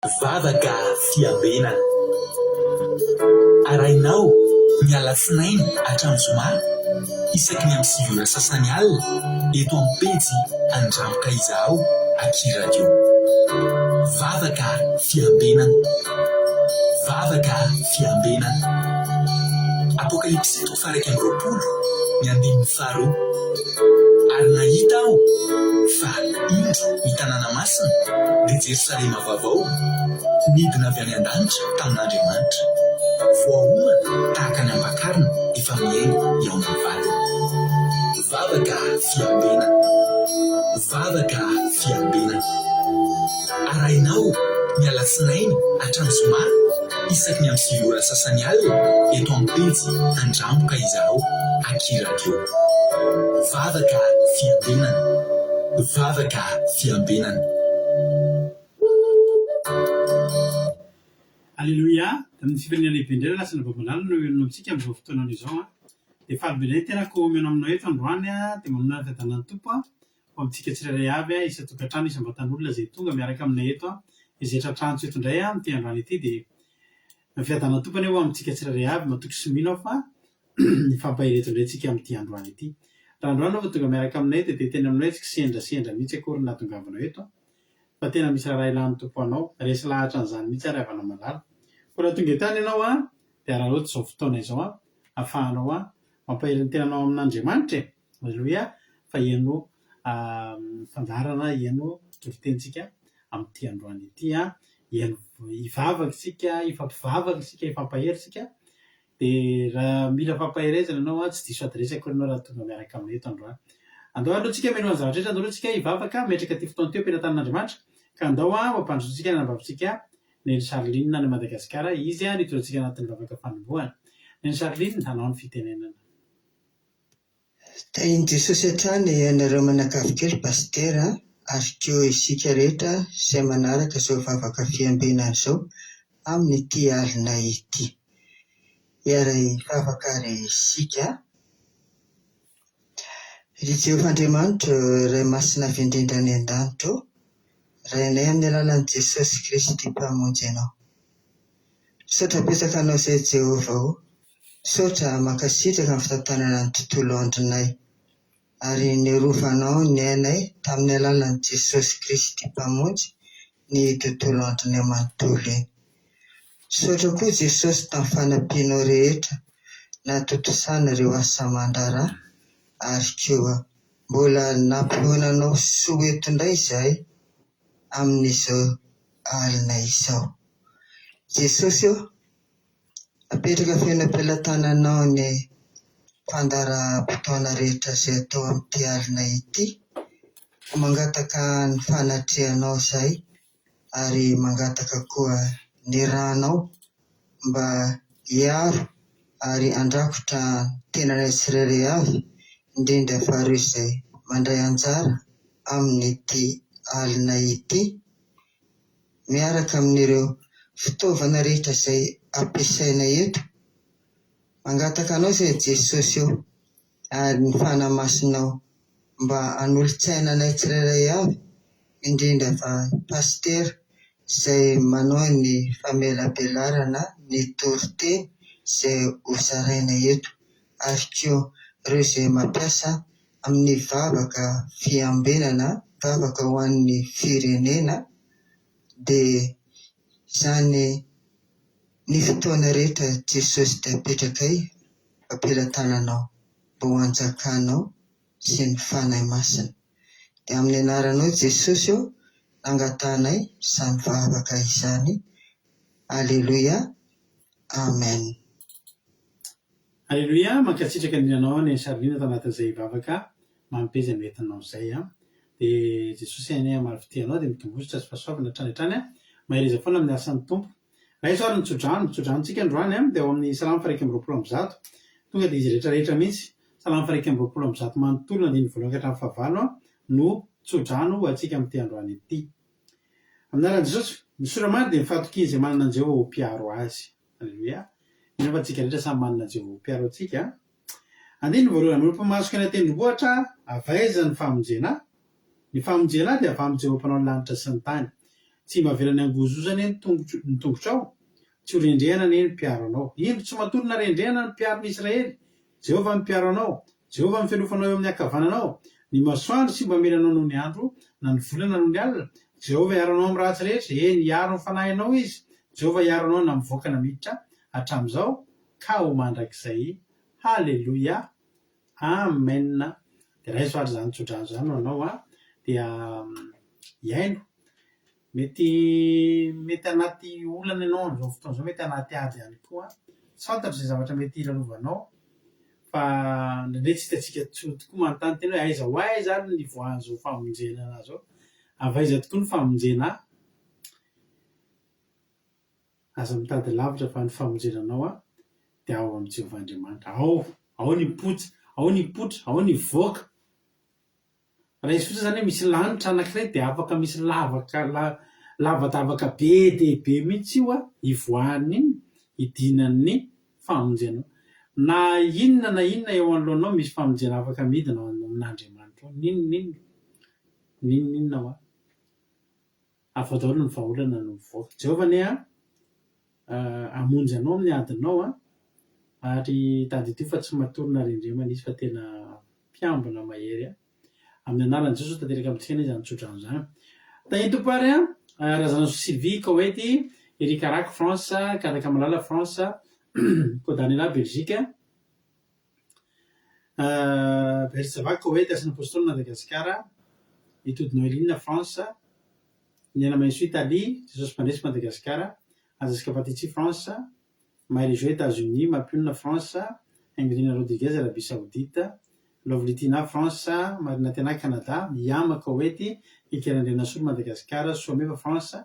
Vavaka fiambenana. Arahinao ny alatsinainy hatramin'ny zoma isaky ny amin'ny 9 ora sasany alina eto amin'ny pejy Andramoka Izahao Aky Radio. Vavaka fiambenana. Vavaka fiambenana. Apokalypsy toko faha 21 ny andininy faharoa. Ary nahita aho fa indro ny tanàna masina, dia Jerosalema vaovao, nidina avy any an-danitra tamin'Andriamanitra, voaomana tahaka ny ampakarina efa mihaingo hihaona amin'ny vadiny. Vavaka fiambenana. Vavaka fiambenana. Arahinao ny alatsinainy hatramin'ny zoma isaky ny amin'ny 9 ora sasany alina eto amin'ny pejy Andramoka Izahao Aky Radio. Vavaka fiambenana. Vavaka fiambenana. Aleloia! Amin'ny fifaliana lehibe indray ry Lasana Babalala no eo amintsika amin'izao fotoana izao an! Dia faly be indray ny tenako mihaona aminao eto androany an! Dia manomana ny fiadanan'ny Tompo an! Ho amintsika tsirairay avy, isan-tokantrano, isam-batan'olona izay tonga miaraka aminay eto, izay tratrantso eto indray amin'ity androany ity dia ny fiadanan'ny Tompo anie ho amintsika tsirairay avy, matoky sy mino aho fa hifampahery eto indray tsika amin'ity androany ity. Raha androany ianao vao tonga miaraka aminay dia te hiteny aminao hoe tsy kisendrasendra mihitsy akory ny nahatongavanao eto fa tena misy raharaha ilan'ny Tompo anao, resy lahatra an'izany mihitsy aho ry havana malala. Koa raha tonga eto ihany ianao dia araraoty izao fotoana izao ahafahanao mampahery ny tenanao amin'Andriamanitra e! Aleloia fa heno fandaharana heno toritenintsika amin'ity androany ity an, heno hivavaka isika, hifampivavaka isika, hifampahery isika, dia raha mila fampaherezana ianao an, tsy diso adiresy akory ianao raha tonga miaraka aminay eto androany. Andao aloha tsika mialohan'ny zavatra rehetra, andao aloha tsika hivavaka, hametraka ity fotoana ity eo am-pelatanan'Andriamanitra, ka andao an, ho ampandrosoantsika ny anabavintsika Neny Charline any Madagasikara, izy an, hitondra antsika anatin'ny vavaka fanombohana. Neny Charline, hanao ny fitenenana. Tahin'i Jesosy hatrany ianareo manakavy kely Pasitera ary koa isika rehetra izay manaraka izao vavaka fiambenana izao amin'ity alina ity. Hiara-hivavaka ary isika. Ry Jehovah Andriamanitra ô, Ray Masina avy indrindra any an-danitra ô, Rainay amin'ny alalan'i Jesosy Kristy Mpamonjy anao. Misaotra betsaka anao izay Jehovah ô. Misaotra mankasitraka ny fitantanana ny tontolo andronay ary niarovanao ny ainay tamin'ny alalan'i Jesosy Kristy Mpamonjy ny tontolo andronay manontolo iny. Misaotra koa Jesosy tamin'ny fanampianao rehetra nahatontosana ireo asa aman-draharaha ary koa mbola nampihaonanao soa eto indray izahay amin'izao alina izao. Jesosy ô! Apetraka feno am-pelatananao ny fandaharam-potoana rehetra izay atao amin'ity alina ity. Mangataka ny fanatrehanao izahay ary mangataka koa ny rànao mba hiaro ary handrakotra ny tenanay tsirairay avy, indrindra fa ireo izay mandray anjara amin'ity alina ity. miaraka amin'ireo fitaovana rehetra izay ampiasaina eto. Mangataka Anao izay Jesosy ô, ary ny Fanahy Masinao mba hanolo-tsaina anay tsirairay avy, indrindra fa Pasitera izay manao ny famelabelarana ny toriteny izay ho zaraina eto, ary koa ireo izay mampiasa amin'ny vavaka fiambenana, vavaka ho an'ny firenena, dia izany ny fotoana rehetra Jesosy dia apetrakay am-pelatananao mba ho anjakanao sy ny Fanahy Masina. Dia amin'ny anaranao Jesosy ô, angatahanay izany vavaka izany. Aleloia. Amen. Aleloia, mankasitraka indrindra anao Neny Charline tao anatin'izay vavaka mamy be izay noentinao izay an. Dia Jesosy anie hamaly fitia anao dia mitombosotra sy fahasoavana hatrany hatrany an. Mahereza foana amin'ny asan'ny Tompo. Raiso ary ny tsodrano, tsodranontsika androany an, dia ao amin'ny Salamo faha 121. Tonga dia izy rehetra rehetra mihitsy. Salamo faha 121 manontolo andininy voalohany ka hatramin'ny fahavalo an no tsodrano ho antsika amin'ity androany ity. Amin'ny anaran'i Jesosy, ny sora-marina dia ny fahatokian'izay manana an'i Jehovah ho mpiaro azy. Aleloia. Mino aho fa tsika rehetra samy manana Jehovah ho mpiaro antsika. Andininy voalohany, Manompo masoko any an-tendrombohitra aho, avy aiza ny famonjena ahy? Ny famonjena ahy dia avy amin'i Jehovah Mpanao ny lanitra sy ny tany. Tsy mba avelany hangozohozo anie ny tongotro, ny tongotrao, tsy ho rendrehana anie ny mpiaro anao. Indro, tsy matory na rendrehana ny mpiaro ny Israely, Jehovah no mpiaro anao, Jehovah no fialofanao eo amin'ny ankavananao. Ny masoandro tsy mba hamela anao noho ny andro, na ny volana noho ny alina. Jehovah hiaro anao amin'ny ratsy rehetra, eny, hiaro ny fanahinao Izy. Jehovah hiaro anao na mivoaka na miditra, hatramin'izao ka ho mandrakizay. Haleloia! Amen! Dia raiso ary izany tsodrano izany ho anao an, dia hiaino. Mety mety anaty olana ianao amin'izao fotoana izao, mety anaty ady ihany koa. Tsy fantatro izay zavatra mety hilalovanao fa indraindray tsy hitantsika intsony tokoa manontany tena hoe aiza ho aiza ary ny nivoahan'izao famonjena anah izao? Avy aiza tokoa ny famonjena ahy? Aza mitady lavitra fa ny famonjena anao dia ao amin'i Jehovah Andriamanitra. Ao, ao ny mipotsa, ao ny hipoitra, ao ny hivoaka. Raiso fotsiny izany hoe misy lanitra anankiray dia afaka misy lavaka, lavadavaka be dia be mihitsy io hivoahan'ny inona? Hidinan'ny famonjenao. Na inona na inona eo anoloanao misy famonjena afaka midina ao amin'Andriamanitra ao. N'inon'inona, n'inon'inona hoa. Hafa daholo ny vahaolana no mivoaka. Jehovah anie hamonjy anao amin'ny adinao an! Ary tadidio fa tsy matory na rendremana izy fa tena mpiambina mahery an! Amin'ny anaran'i Jesosy ho tanteraka amintsika anie izany tsodrano izany. Tahin'ny Tompo ary an! Razanasoa Sylvie, Koety, Eric Arako, France, Kadakamalala, France, Kodanela, Belgique, Bersava, Koety, Asana Apostoly, Madagasikara, Itody Noeline, France, Niaina Maintsoa, Italie, Jesosy Mpandresy, Madagasikara, Azaska Patici, France, Marie-Jo, Etats-Unis, Mampionona, France, Ingrid Rodriguez, Arabie Saoudite, Lovely Tina, France, Marina Tena, Canada, Yama, Koety, Ika Randrianasolo, Madagasikara, Soameva, France,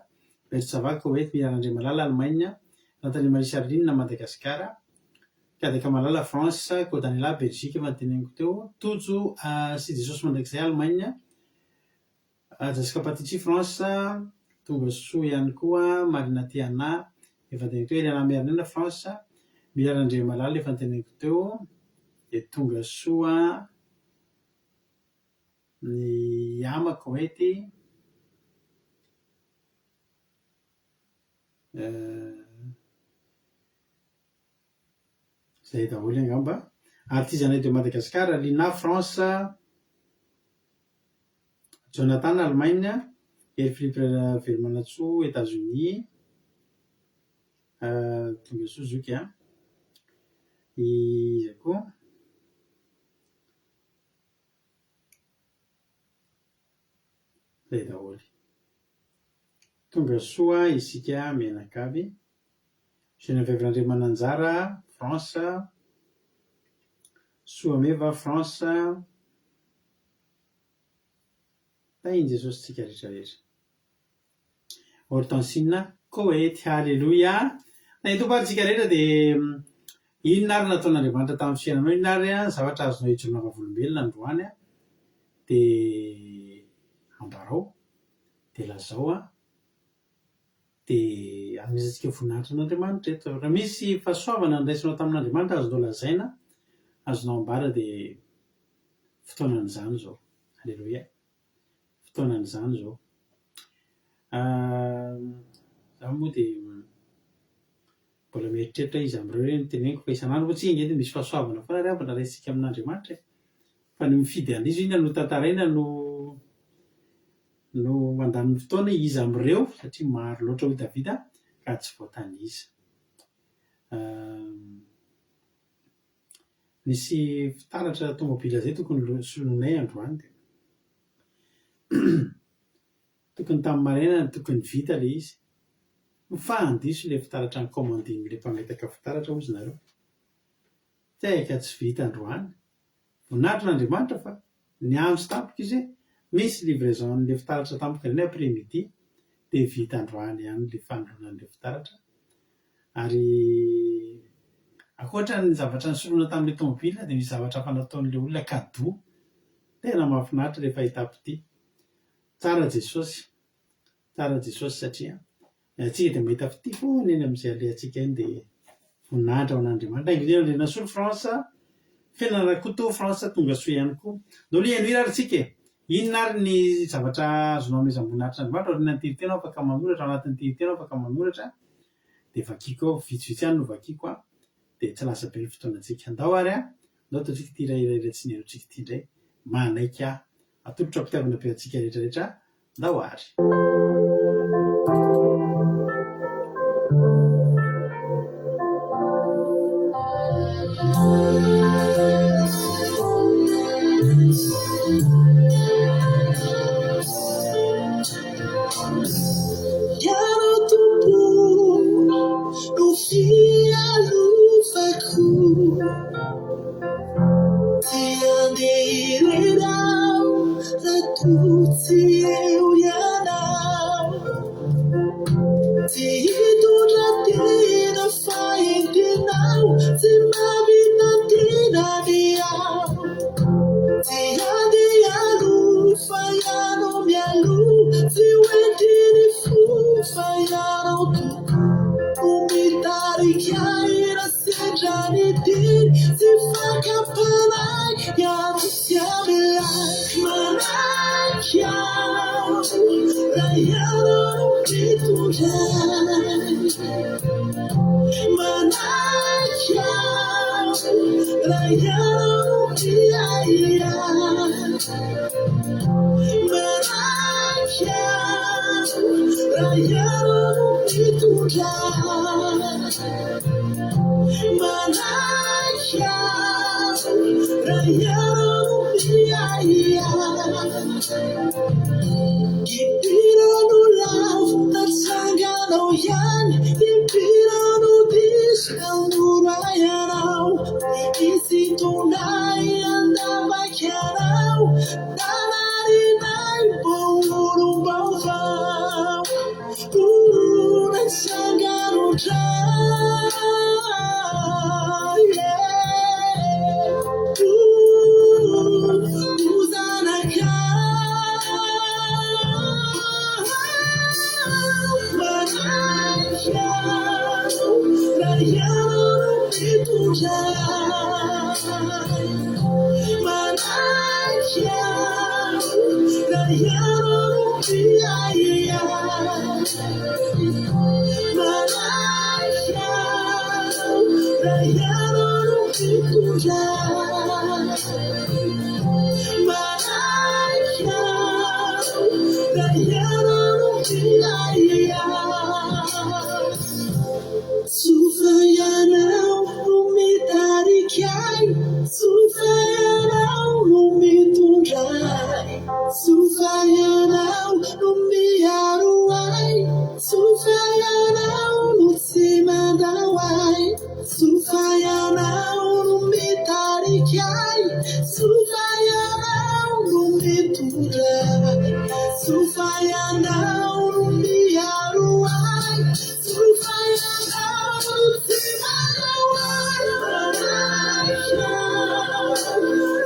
Bertsava, Koety, Mira Randriamalala, Allemagne, Nathalie Marie Charline, Madagasikara, Kadakamalala, France, Kodanela, Belgique, efa noteneniko teo, Tojo sy Jesosy Mandrakizay, Allemagne, Jessica Patici, France, Tonga soa ihany koa, Marina Tiana, efa noteneniko teo, Eliana Miarinena, France, Mila Randriamalala, efa noteneniko teo, dia tonga soa ny Yama, Koety. Zay daholo angamba. Artisanat de Madagascar, Lina, France, Jonathan, Allemagne, Hery Philippe Ravelomanantsoa, Etats-Unis, Tongasoa zoky a! Iza koa? Zay daholo. Tonga soa isika mianakavy. Geneviève Randriamananjara, France, Soameva, France, Tahin'i Jesosy tsika rehetra rehetra. Hortensine, Koety, Haleloia! Tahin'ny Tompo ary tsika rehetra dia inona ary nataon'Andriamanitra tamin'ny fiainanao, inona ary zavatra azonao ijoroana vavolombelona androany dia ambarao, dia lazao an! Dia anomezantsika voninahitra an'Andriamanitra eto. Raha misy fahasoavana noraisinao tamin'Andriamanitra azonao lazaina, azonao ambara dia fotoanan'izany izao. Aleloia. Fotoanan'izany izao. Izaho moa dia mbola mieritreritra iza amin'ireo re no teneniko fa isan'andro moa tsika ange dia misy fahasoavana foana ry havana raisintsika amin'Andriamanitra e. Fa ny mifidy an'iza inona no tantaraina no No mandany ny fotoana iza amin'ireo satria maro loatra hoy Davida ka tsy voatanisa. Nisy fitaratra tomobila izay tokony soloinay androany dia tokony tamin'ny maraina no tokony vita ilay izy fa handiso ilay fitaratra nikaomandin'ilay mpametaka fitaratra hozy nareo. Tehaka tsy vita androany. Voninahitra an'Andriamanitra fa niantso tampoka izy hoe misy livraison an'ilay fitaratra tampoka indray après midi dia vita androany ihany ilay fanoloana an'ilay fitaratra ary ankoatra ny zavatra nisoloana tamin'ilay tomobile dia misy zavatra hafa nataon'ilay olona cadeau tena mahafinaritra ilay fahitam-pitia. Tsara Jesosy. Tsara Jesosy satria ny antsika dia mahita fitia foana eny amin'izay alehantsika eny dia voninahitra ho an'Andriamanitra. Ingenieur Andrianasolo France, Feno Rakoto France tonga soa ihany koa. Ndao aloha hihaino hira ary tsika e! Inona ary ny zavatra azonao amezam-boninahitra an'Andriamanitra aorianan'ity ity ianao afaka manoratra, ao anatin'ity ity ianao afaka manoratra dia vakiako eo, vitsivitsy ihany no vakiako an, dia tsy lasa be ny fotoanantsika. Andao ary an, andao ataontsika ity iray iray iray tsy nihainoantsika ity indray. Manaiky aho. Atolotro am-pitiavana be antsika rehetra rehetra. Ndao ary. Ianao Tompo no fialofako. Tsy handeha irery aho raha toa tsy eo ianao. Tsy hitondra tena fa entinao, tsy mahavita tena ny aho. Tsy handeha aloha fa ianao mialoha, tsy ho entin'ny fo fa ianao tokoa no mitarika ahy raha Sendra ny diry sy fakam-panahy Ianao tsy hamela ahy Manaiky aho raha ianao no mitondra ahy Manaiky aho raha ianao no miahy ahy Manaiky aho raha ianao no mitondra ahy. Manaiky aho raha ianao no miahy ahy. Impiry no lavo natsanganao ihany, impiry no diso nanoro ahy ianao. Nisintona ahy handavaka ianao, nanarinay mba ho olom-baovao. Soa fa ianao no mitarika ahy, soa fa ianao no mitondra ahy. Soa fa ianao no miaro ahy, soa fa ianao no tsy mandao ahy, soa fa ianao no mitarika ahy, soa fa ianao no mitondra ahy, soa fa ianao no miaro ahy, soa fa ianao no tsy mandao ahy. Manaiky aho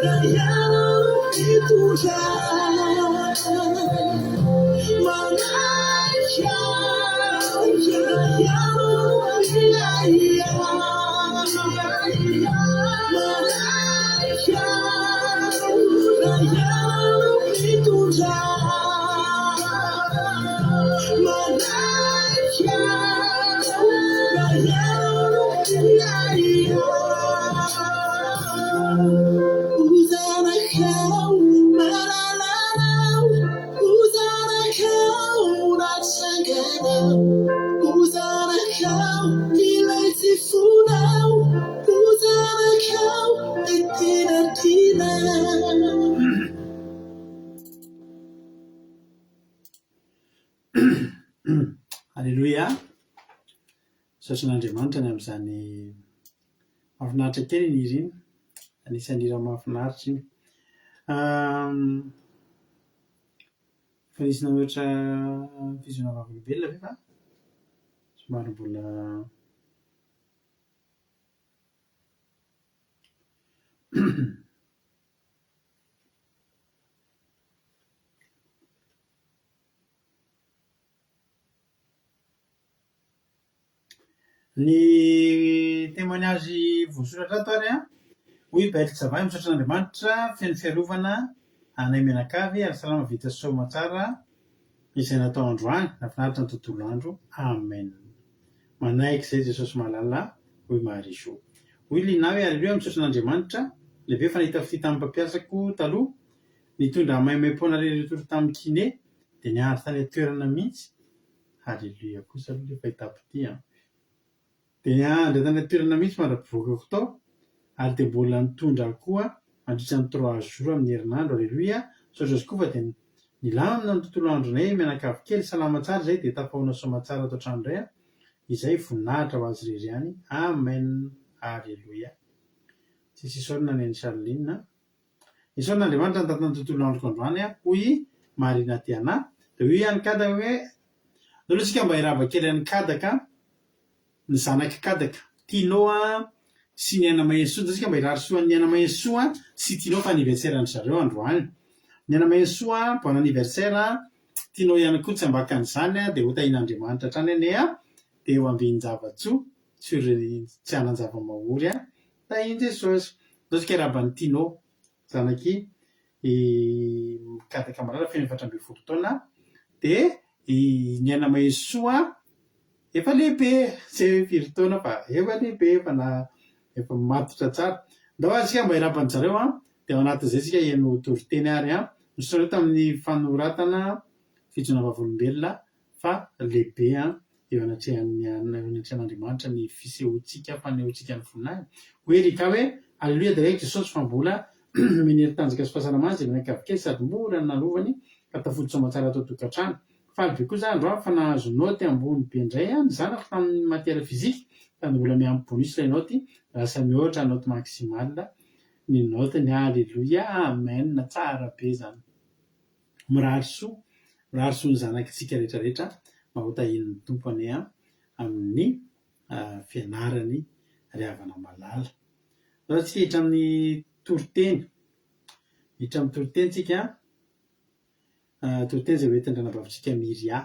raha ianao no mitondra ahy. Manaiky aho raha ianao no miahy ahy. Manaiky aho raha ianao no mitondra ahy. Manaiky aho raha ianao no miahy ahy. Ho zanakao malalanao, ho zanakao natsanganao, ho zanakao ilay tsy fonao, ho zanakao ilay tena tianao. Aleloia! Misaotra an'Andriamanitra ny amin'izany mahafinaritra kely iny hira iny. Anisan'ny hira mahafinaritra iny. Efa nisy nanoratra fizohiana vavolombelona ve fa somary mbola. Ny témoignage voasoratra ato ary an, hoy i Bailly Tsavay, misaotra an'Andriamanitra feno fiarovana anay mianakavy ary salama vita soa aman-tsara izay natao androany, nahafinaritra ny tontolo andro. Amen. Manaiky izay Jesosy malala hoy Marie Jo. Hoy Lina hoe Aleloia misaotra an'Andriamanitra lehibe fa nahita fitia tamin'ny mpampiasako taloha, nitondra maimaimpoana aller retour tamin'ny kiné dia niandry tany an-toerana mihitsy. Haleloia kosa aloha ilay fahitam-pitia an. Dia niandry tany an-toerana mihitsy mandra-pivoakako tao ary dia mbola nitondra ahy koa mandritra ny trois jours amin'ny herinandro. Aleloia! Misaotra azy koa fa dia nilamina ny tontolo andronay mianakavy kely, salama tsara izay dia tafahoana soamatsara ato an-trano indray aho. Izay voninahitra ho azy irery ihany. Amen! Aleloia! Tsisy isaorana Neny Charline a! Isaorana Andriamanitra nitantana ny tontolo androko androany aho, hoy i Marina Tiana. Dia hoy ihany Kada hoe, Aleo aloha isika mba hirava kely an'i Kadaka, ny zanak'i Kadaka, Tino sy Niaina Mahesoa. Ndao isika mba hirary soa an'i Niaina Mahesoa sy Tino fa anniversaire-ndry zareo androany. Niaina Mahesoa, bon anniversaire, Tino ihany koa tsy ambakan'izany dia hotahian'Andriamanitra hatrany anie dia ho ambinin-java-tsoa tsy tsy hanan-java-mahory Tahin'i Jesosy. Ndao tsika hiarahaba an'i Tino, zanak'i i Kadaka Malala feno 14 taona, dia i Niaina Mahesoa efa lehibe, tsy hay hoe firy taona fa efa lehibe, efa na efa matotra tsara. Ndao ary tsika mba hiarahaba an-dry zareo an, dia ao anatin'izay tsika hihaino toriteny ary an. Misaotra anareo tamin'ny fanoratana fijoroana vavolombelona fa lehibe an. eo anatrehan'ny eo anatrehan'Andriamanitra ny fisehoantsika, fanehoantsika ny voninahiny. Hoy Erika hoe, Aleloia deraiko Jesosy fa mbola nomeny hery tanjaka sy fahasalamana izay mianakavy kely sady mora ny nalovany ka tafody soamatsara ato an-tokantrano. Faly be koa za androany fa nahazo naoty ambony be indray ny zanako tamin'ny matière physique sady mbola miampy bonus ilay naoty, lasa mihoatra naoty maximale ny naotiny. Aleloia, amen, tsara be zany. Mirary soa, mirary soa ny zanakitsika rehetra rehetra mba ho tahian'ny Tompo anie amin'ny fianarany ry havana malala. Andao tsika hiditra amin'ny toriteny, hiditra amin'ny toriteny tsika, toriteny izay hoentin-dRanabavintsika Myria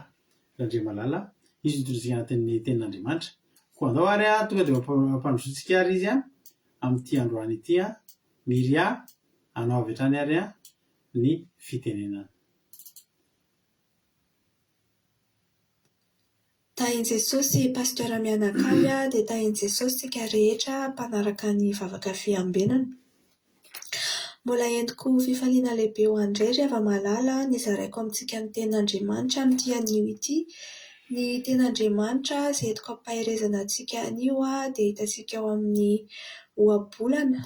Randriamalala, izy no hitondra antsika anatin'ny tenin'Andriamanitra. Koa andao ary tonga dia ampandrosoantsika ary izy amin'ity androany ity, Myria, anao avy hatrany ary ny fitenenana. Tahin'i Jesosy Pasteur mianakavy a, dia tahin'i Jesosy tsika rehetra mpanaraka ny vavaka fiambenana. Mbola entiko fifaliana lehibe ho an'i ry hava-malala ny zaraiko amintsika ny tenin'Andriamanitra amin'ity anio ity. Ny tenin'Andriamanitra izay entiko ampaherezana antsika anio dia hitantsika ao amin'ny ohabolana.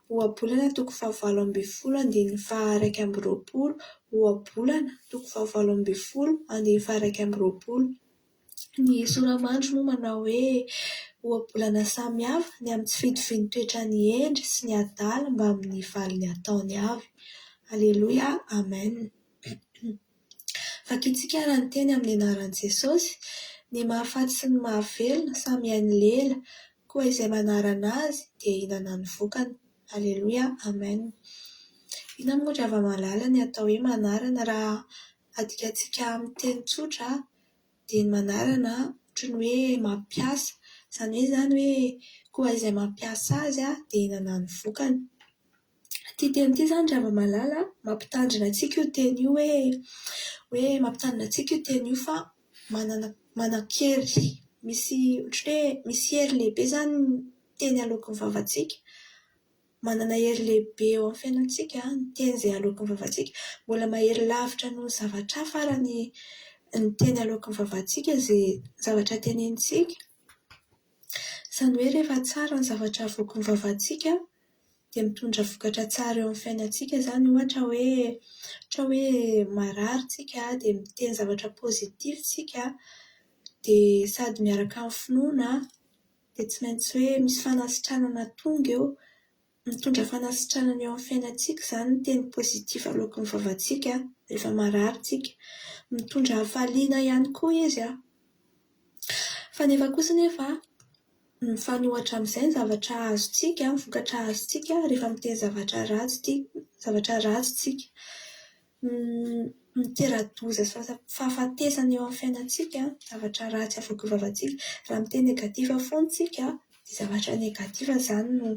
Ohabolana toko fahavalo ambin'ny folo andininy faha-21 Ohabolana toko fahavalo ambin'ny folo andininy faha-21 Ny sora-mandry moa manao hoe, Ohabolana samihafa ny amin'ny tsy fitovian'ny toetran'ny hendry sy ny adala mbamin'ny valiny ataony avy. Aleloia! Amen. Vakintsika raha ny teny amin'ny anaran'i Jesosy, Ny mahafaty sy ny mahavelona samy hain'ny lela, koa izay manarana azy dia hihinana ny vokany. Aleloia, Amen. Inona moa ry hava-malala ny atao hoe manarana? Raha adikantsika amin'ny teny tsotra dia ny manarana ohatry ny hoe mampiasa. Izany hoe izany hoe koa izay mampiasa azy dia hihinana ny vokany. Ity teny ity izany ry hava-malala, mampitandrina antsika io teny io hoe, hoe mampitandrina antsika io teny io fa manana manan-kery, misy ohatran'ny hoe misy hery lehibe izany ny teny aloaky ny vavantsika. Manana hery lehibe eo amin'ny fiainantsika ny teny izay aloaky ny vavantsika. Mbola mahery lavitra noho ny zavatra hafa ary ny ny teny aloaky ny vavantsika izay zavatra tenenintsika. Izany hoe rehefa tsara ny zavatra avoaky ny vavantsika dia mitondra vokatra tsara eo amin'ny fiainantsika izany. Ohatra hoe, ohatra hoe marary tsika dia miteny zavatra positif tsika dia sady miaraka amin'ny finoana dia tsy maintsy hoe misy fanasitranana tonga eo. Mitondra fanasitranana eo amin'ny fiainantsika izany ny teny positif aloaky ny vavantsika rehefa marary tsika. Mitondra hafaliana ihany koa izy. Fa nefa kosa anefa mifanohitra amin'izay ny zavatra azontsika, ny vokatra azontsika rehefa miteny zavatra ratsy ity, zavatra ratsy isika. Mitera-doza sy fahafatesana eo amin'ny fiainantsika ny zavatra ratsy avoakan'ny vavantsika. Raha miteny negatif foana isika dia zavatra negatif izany no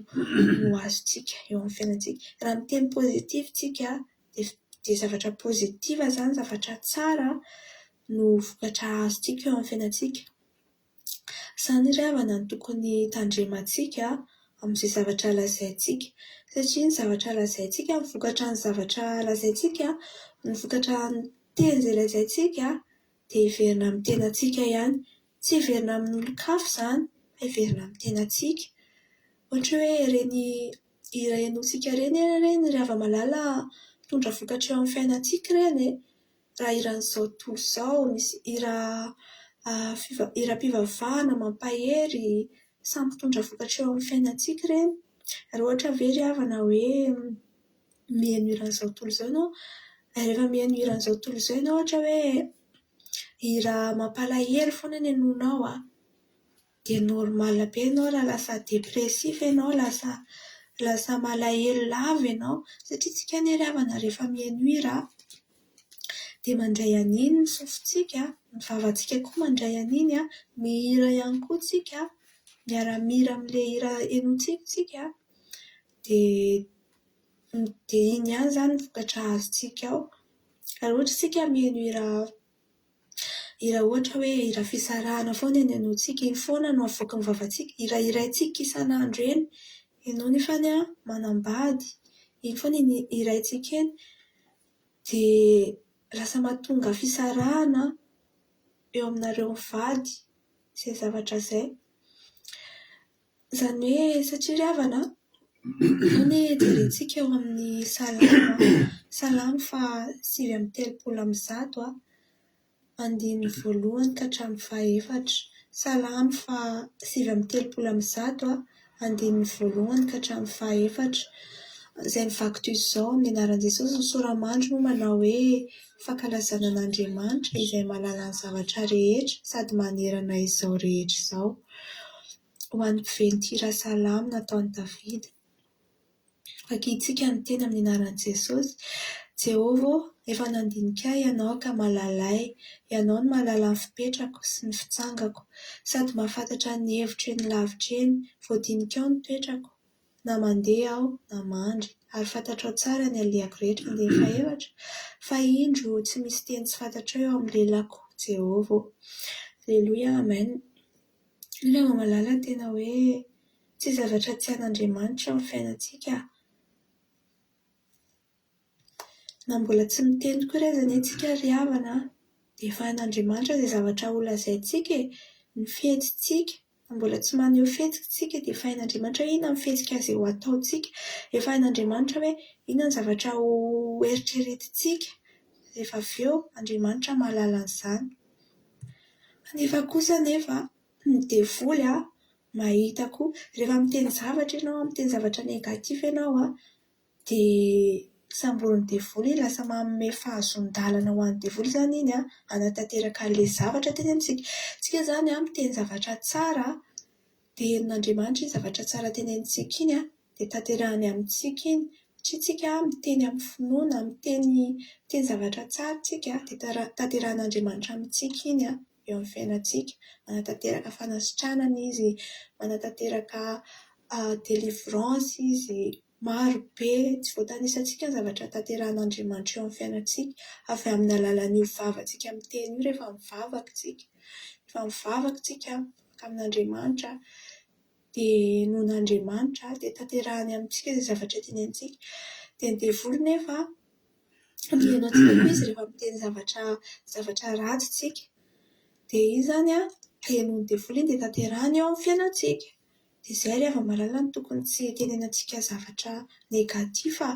no azontsika eo amin'ny fiainantsika. Raha miteny positif isika dia. Dia zavatra positif izany, zavatra tsara no vokatra azontsika eo amin'ny fiainantsika. Izany ry havana no tokony tandremantsika amin'izay zavatra lazaintsika. Satria ny zavatra lazaintsika, ny vokatra ny zavatra lazaintsika, ny vokatra ny teny izay lazaintsika dia hiverina amin'ny tenantsika ihany. Tsy hiverina amin'olon-kafa izany fa hiverina amin'ny tenantsika. Ohatra hoe ireny hira henointsika ireny anie ry hava-malala mitondra vokatra eo amin'ny fiainantsika ireny e. Raha hiran'izao tontolo izao, misy hira hiram-pivavahana mampahery, samy mitondra vokatra eo amin'ny fiainantsika ireny. Raha ohatra ve ry havana hoe mihaino hiran'izao tontolo izao ianao, rehefa mihaino hiran'izao tontolo izao ianao ohatra hoe hira mampalahelo foana no henoinao an, dia normal be ianao raha lasa dépressif ianao, lasa lasa malahelo lava ianao. Satria tsika anie ry havana rehefa mihaino hira dia mandray an'iny ny sofintsika, ny vavantsika koa mandray an'iny an, mihira ihany koa tsika, miara-mihira amin'ilay hira henointsika tsika, dia dia iny ihany izany ny vokatra azontsika ao. Raha ohatra isika mihaino hira hira ohatra hoe hira fisarahana foana no henointsika, iny foana no avoaky ny vavantsika, hirahiraintsika isan'andro eny. Ianao nefany an, manambady, iny foana no hiraintsika eny. Dia lasa mahatonga fisarahana eo aminareo mivady izay zavatra izay. Izany hoe satria ry havana an, io anie jerentsika eo amin'ny Salamo an, Salamo faha 139 an, andininy voalohany ka hatramin'ny fahaefatra. Salamo faha 139 an, andininy voalohany ka hatramin'ny fahaefatra. Izay mivaky toy izao amin'ny anaran'i Jesosy, ny sora-mandry moa manao hoe fankalazana an'Andriamanitra izay mahalala ny zavatra rehetra sady manerana izao rehetra izao. Ho an'ny mpiventy hira salamo nataon'i Davida. Vakintsika ny teny amin'ny anaran'i Jesosy. Jehovah ô, efa nandinika ahy Ianao ka mahalala ahy. Ianao no mahalala ny fipetrako sy ny fitsangako, sady mahafantatra ny hevitro eny lavitra eny. Voadinikao ny toetrako, na mandeha aho na mandry, ary fantatrao tsara ny alehako rehetra. Andininy fahefatra. Fa indro, tsy misy teny tsy fantatrao eo amin'ny lelako, Jehovah ô. Aleloia, Amen. Ry hava-malala, tena hoe tsy zavatra tsy hain'Andriamanitra eo amin'ny fiainantsika. Na mbola tsy miteny koa aza anie tsika ry havana an, dia efa hain'Andriamanitra izay zavatra ho lazaintsika e! Ny fihetsitsika, na mbola tsy maneho fihetsika isika dia efa hain'Andriamanitra hoe inona ny fihetsika izay ho ataontsika. Efa hain'Andriamanitra hoe inona ny zavatra ho eritreretintsika rehefa avy eo. Andriamanitra mahalala an'izany. Nefa kosa anefa ny devoly an, mahita koa. Rehefa miteny zavatra ianao, miteny zavatra négatif ianao an, dia samborin'ny devoly iny, lasa manome fahazoan-dalana ho an'ny devoly izany iny an, hanatanteraka an'ilay zavatra tenenintsika. Isika izany an, miteny zavatra tsara dia henon'Andriamanitra iny zavatra tsara tenenintsika iny an, dia tanterahiny amintsika iny. Satria isika miteny amin'ny finoana, miteny miteny zavatra tsara isika dia tanterahin'Andriamanitra amintsika iny an, eo amin'ny fiainantsika. Manatanteraka fanasitranana Izy, manatanteraka délivrance Izy. Maro be tsy voatanisantsika ny zavatra tanterahin'Andriamanitra eo amin'ny fiainantsika avy amin'ny alalan'io vavantsika miteny io rehefa mivavaka isika. Rehefa mivavaka isika mivavaka amin'Andriamanitra dia henoin'Andriamanitra dia tanterahiny amintsika izay zavatra tenenintsika. Dia ny devoly nefa mihaino antsika koa izy rehefa miteny zavatra zavatra ratsy isika. Dia iny izany an, henoin'ny devoly iny dia tanterahiny eo amin'ny fiainantsika. Dia izay ry hava-malala no tokony tsy hitenenantsika zavatra négatif fa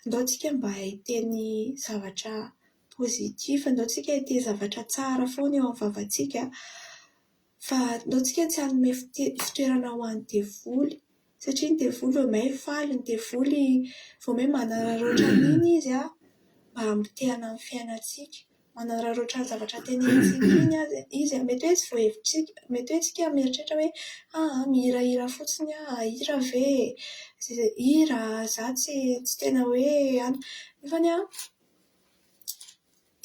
ndao tsika mba hiteny zavatra positif, ndao tsika hiteny zavatra tsara foana eo amin'ny vavantsika fa ndao tsika tsy hanome fitoerana ho an'ny devoly satria ny devoly vao may faly, ny devoly vao may manararaotra an'iny izy an mba hamotehana ny fiainantsika. Manararaotra ny zavatra tenenintsika iny aza izy. Mety hoe tsy voahevitr'tsika, mety hoe tsika mieritreritra hoe aa mihirahira fotsiny aho, hira ve e? Hira, za tsy tsy tena hoe an. Nefany an,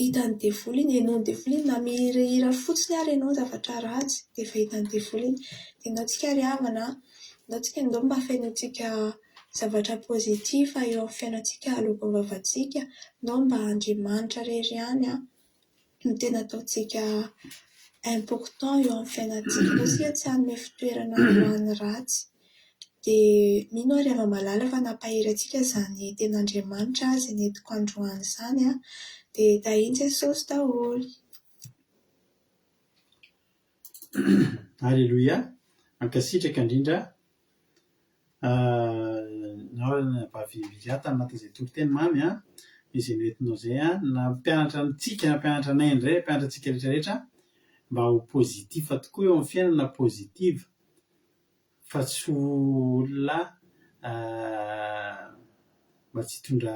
hitan'ny devoly iny, henoin'ny devoly iny, na mihirahira fotsiny ary ianao zavatra ratsy dia efa hitan'ny devoly iny. Dia ndao tsika ry havana an, ndao tsika ndao mba fenointsika. zavatra positif eo amin'ny fiainantsika aloaky ny vavantsika, ndao mba Andriamanitra irery ihany no tena ataontsika important eo amin'ny fiainantsika, ndao isika tsy hanome fitoerana ho an'ny ratsy. Dia mino aho ry hava-malala fa nampahery antsika izany tenin'Andriamanitra izay nentiko androany izany. Dia tahian'i Jesosy daholo. Aleloia! Mankasitraka indrindra anao Ranabavy Miriah tanatin'izay toriteny mamy an, izay noentinao izay an, nampianatra antsika, nampianatra anay indray, nampianatra antsika rehetra rehetra mba ho positif tokoa eo amin'ny fiainana, positive fa tsy ho olona mba tsy hitondra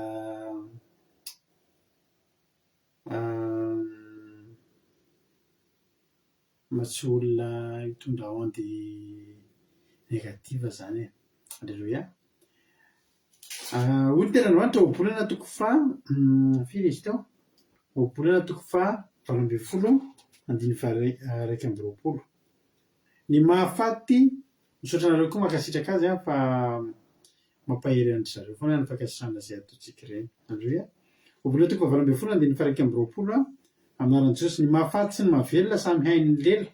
Mba tsy ho olona hitondra onde négative zany e. Aleloia. Hoy ny tenin'Andriamanitra ohabolana toko faha firy izy teo? Ohabolana toko faha 18 andininy faha 21. Ny mahafaty, misaotra anareo koa mankasitraka azy an fa Mampahery an-dry zareo foana ny fankasitrahana izay ataontsika ireny. Aleloia. Ohabolana toko fahavalo ambin'ny folo andininy faha-21, Amin'ny anaran'i Jesosy, ny mahafaty sy ny mahavelona samy hain'ny lela,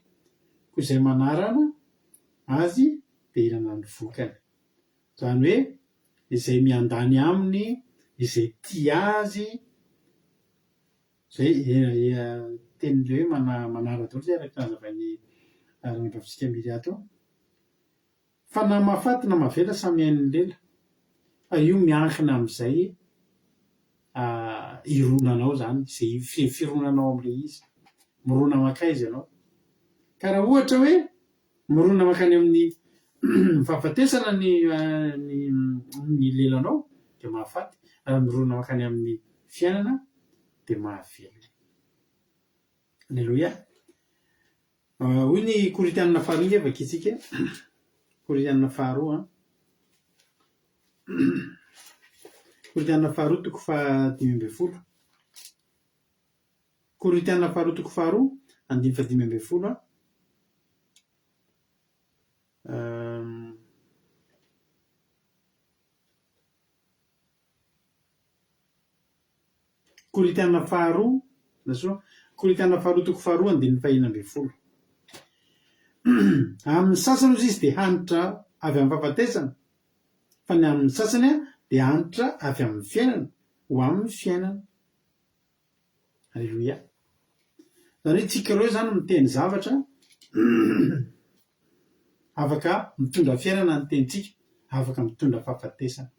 koa izay manarana azy dia hihinana ny vokany. Izany hoe izay miandany aminy, izay tia azy, izay tenin'ilay hoe manara daholo izay araka ny nazavain'i Ranabavitsika Miria teo. Fa na mahafaty na mahavela samy hain'ny lela fa io miankina amin'izay ironanao izany, izay fironanao amin'ilay izy. Mirona mankaiza ianao? Ka raha ohatra hoe mirona mankany amin'ny fahafatesana ny ny lelanao dia mahafaty, raha mirona mankany amin'ny fiainana dia mahavelona. Aleloia. Hoy ny Korintianina faharoa ange vakintsika e. Korintianina faharoa an. Korintianina faharoa toko faha-15. Korintianina faharoa toko faharoa andininy faha-15 an. Korintiana faharoa, Nasoa, Korintiana faharoa toko faharoa andininy fahenina ambin'ny folo. Amin'ny sasany hozy izy dia hanitra avy amin'ny fahafatesana, fa ny amin'ny sasany dia hanitra avy amin'ny fiainana ho amin'ny fiainana. Aleloia. Izany hoe tsika ireo izany miteny zavatra afaka mitondra fiainana ny tenintsika, afaka mitondra fahafatesana.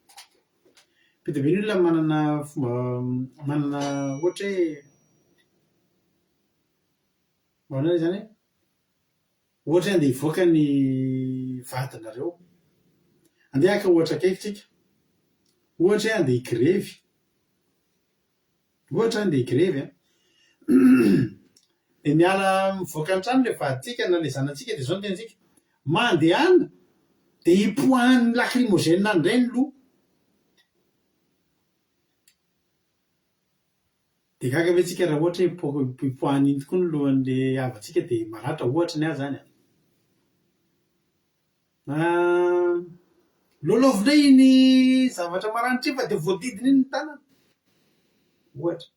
Be dia be ny olona manana fomba manana ohatra hoe ahoana re izany e? Ohatra hoe andeha hivoaka ny vadinareo. Andeha haka ohatra akaiky tsika. Ohatra hoe andeha higrevy. Ohatra andeha higrevy an! Dia miala mivoaka ny trano ilay vadintsika na ilay zanatsika dia izao no tenintsika, mandehana dia hipoahan'ny lacrymogène any indray ny loha. Dia gaga ve tsika raha ohatra hoe hipoahan'iny tokoa ny lohan'ilay havantsika dia maratra ohatra ny ahy izany an! Ah, lôlôvy indray iny zavatra maranitra iny fa dia voadidina iny ny tanana. Ohatra.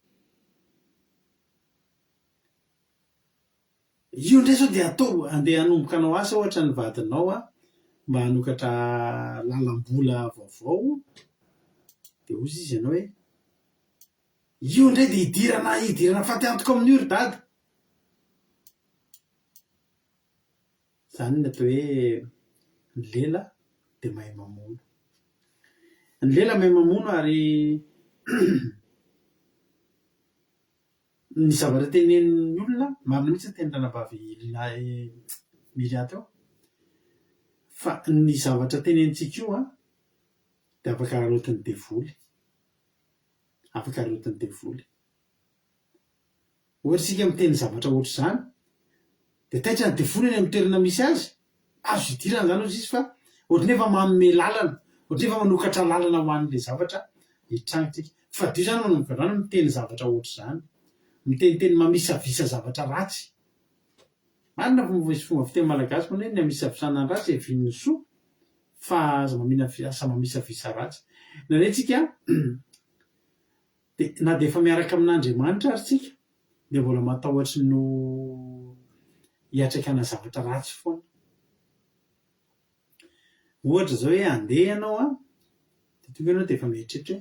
Io indray izao dia atao, andeha hanomboka hanao asa ohatra ny vadinao an, mba hanokatra lalam-bola vaovao, dia hozy izy ianao hoe, io indray dia hidirana hidirana faty antoka amin'io ry dada. Izany ny atao hoe ny lela dia mahay mamono. Ny lela mahay mamono ary ny zavatra tenenin'ny olona, marina mihitsy ny tenin'i ranabavy Myria teo, fa ny zavatra tenenintsika io an, dia afaka araraotin'ny devoly, afaka araraotin'ny devoly. Ohatra isika miteny zavatra ohatr'izany dia taitra ny devoly any amin'ny toerana misy azy, azo idirana izany hozy izy fa ohatran'ny efa manome lalana, ohatran'ny efa manokatra lalana ho an'ilay zavatra hitranga isika. Fadio izany manomboka androany miteny zavatra ohatr'izany, miteniteny mamisavisa zavatra ratsy. Marina fa misy fomba fiteny malagasy manao hoe ny amisavisana ny ratsy hevian'ny soa. Fa aza mamina aza mamisavisa ratsy. Indraindray tsika dia na dia efa miaraka amin'Andriamanitra ary tsika dia mbola matahotra ny ho hiatrikana zavatra ratsy foana. Ohatra izao hoe handeha ianao an, dia tonga ianao dia efa mieritreritra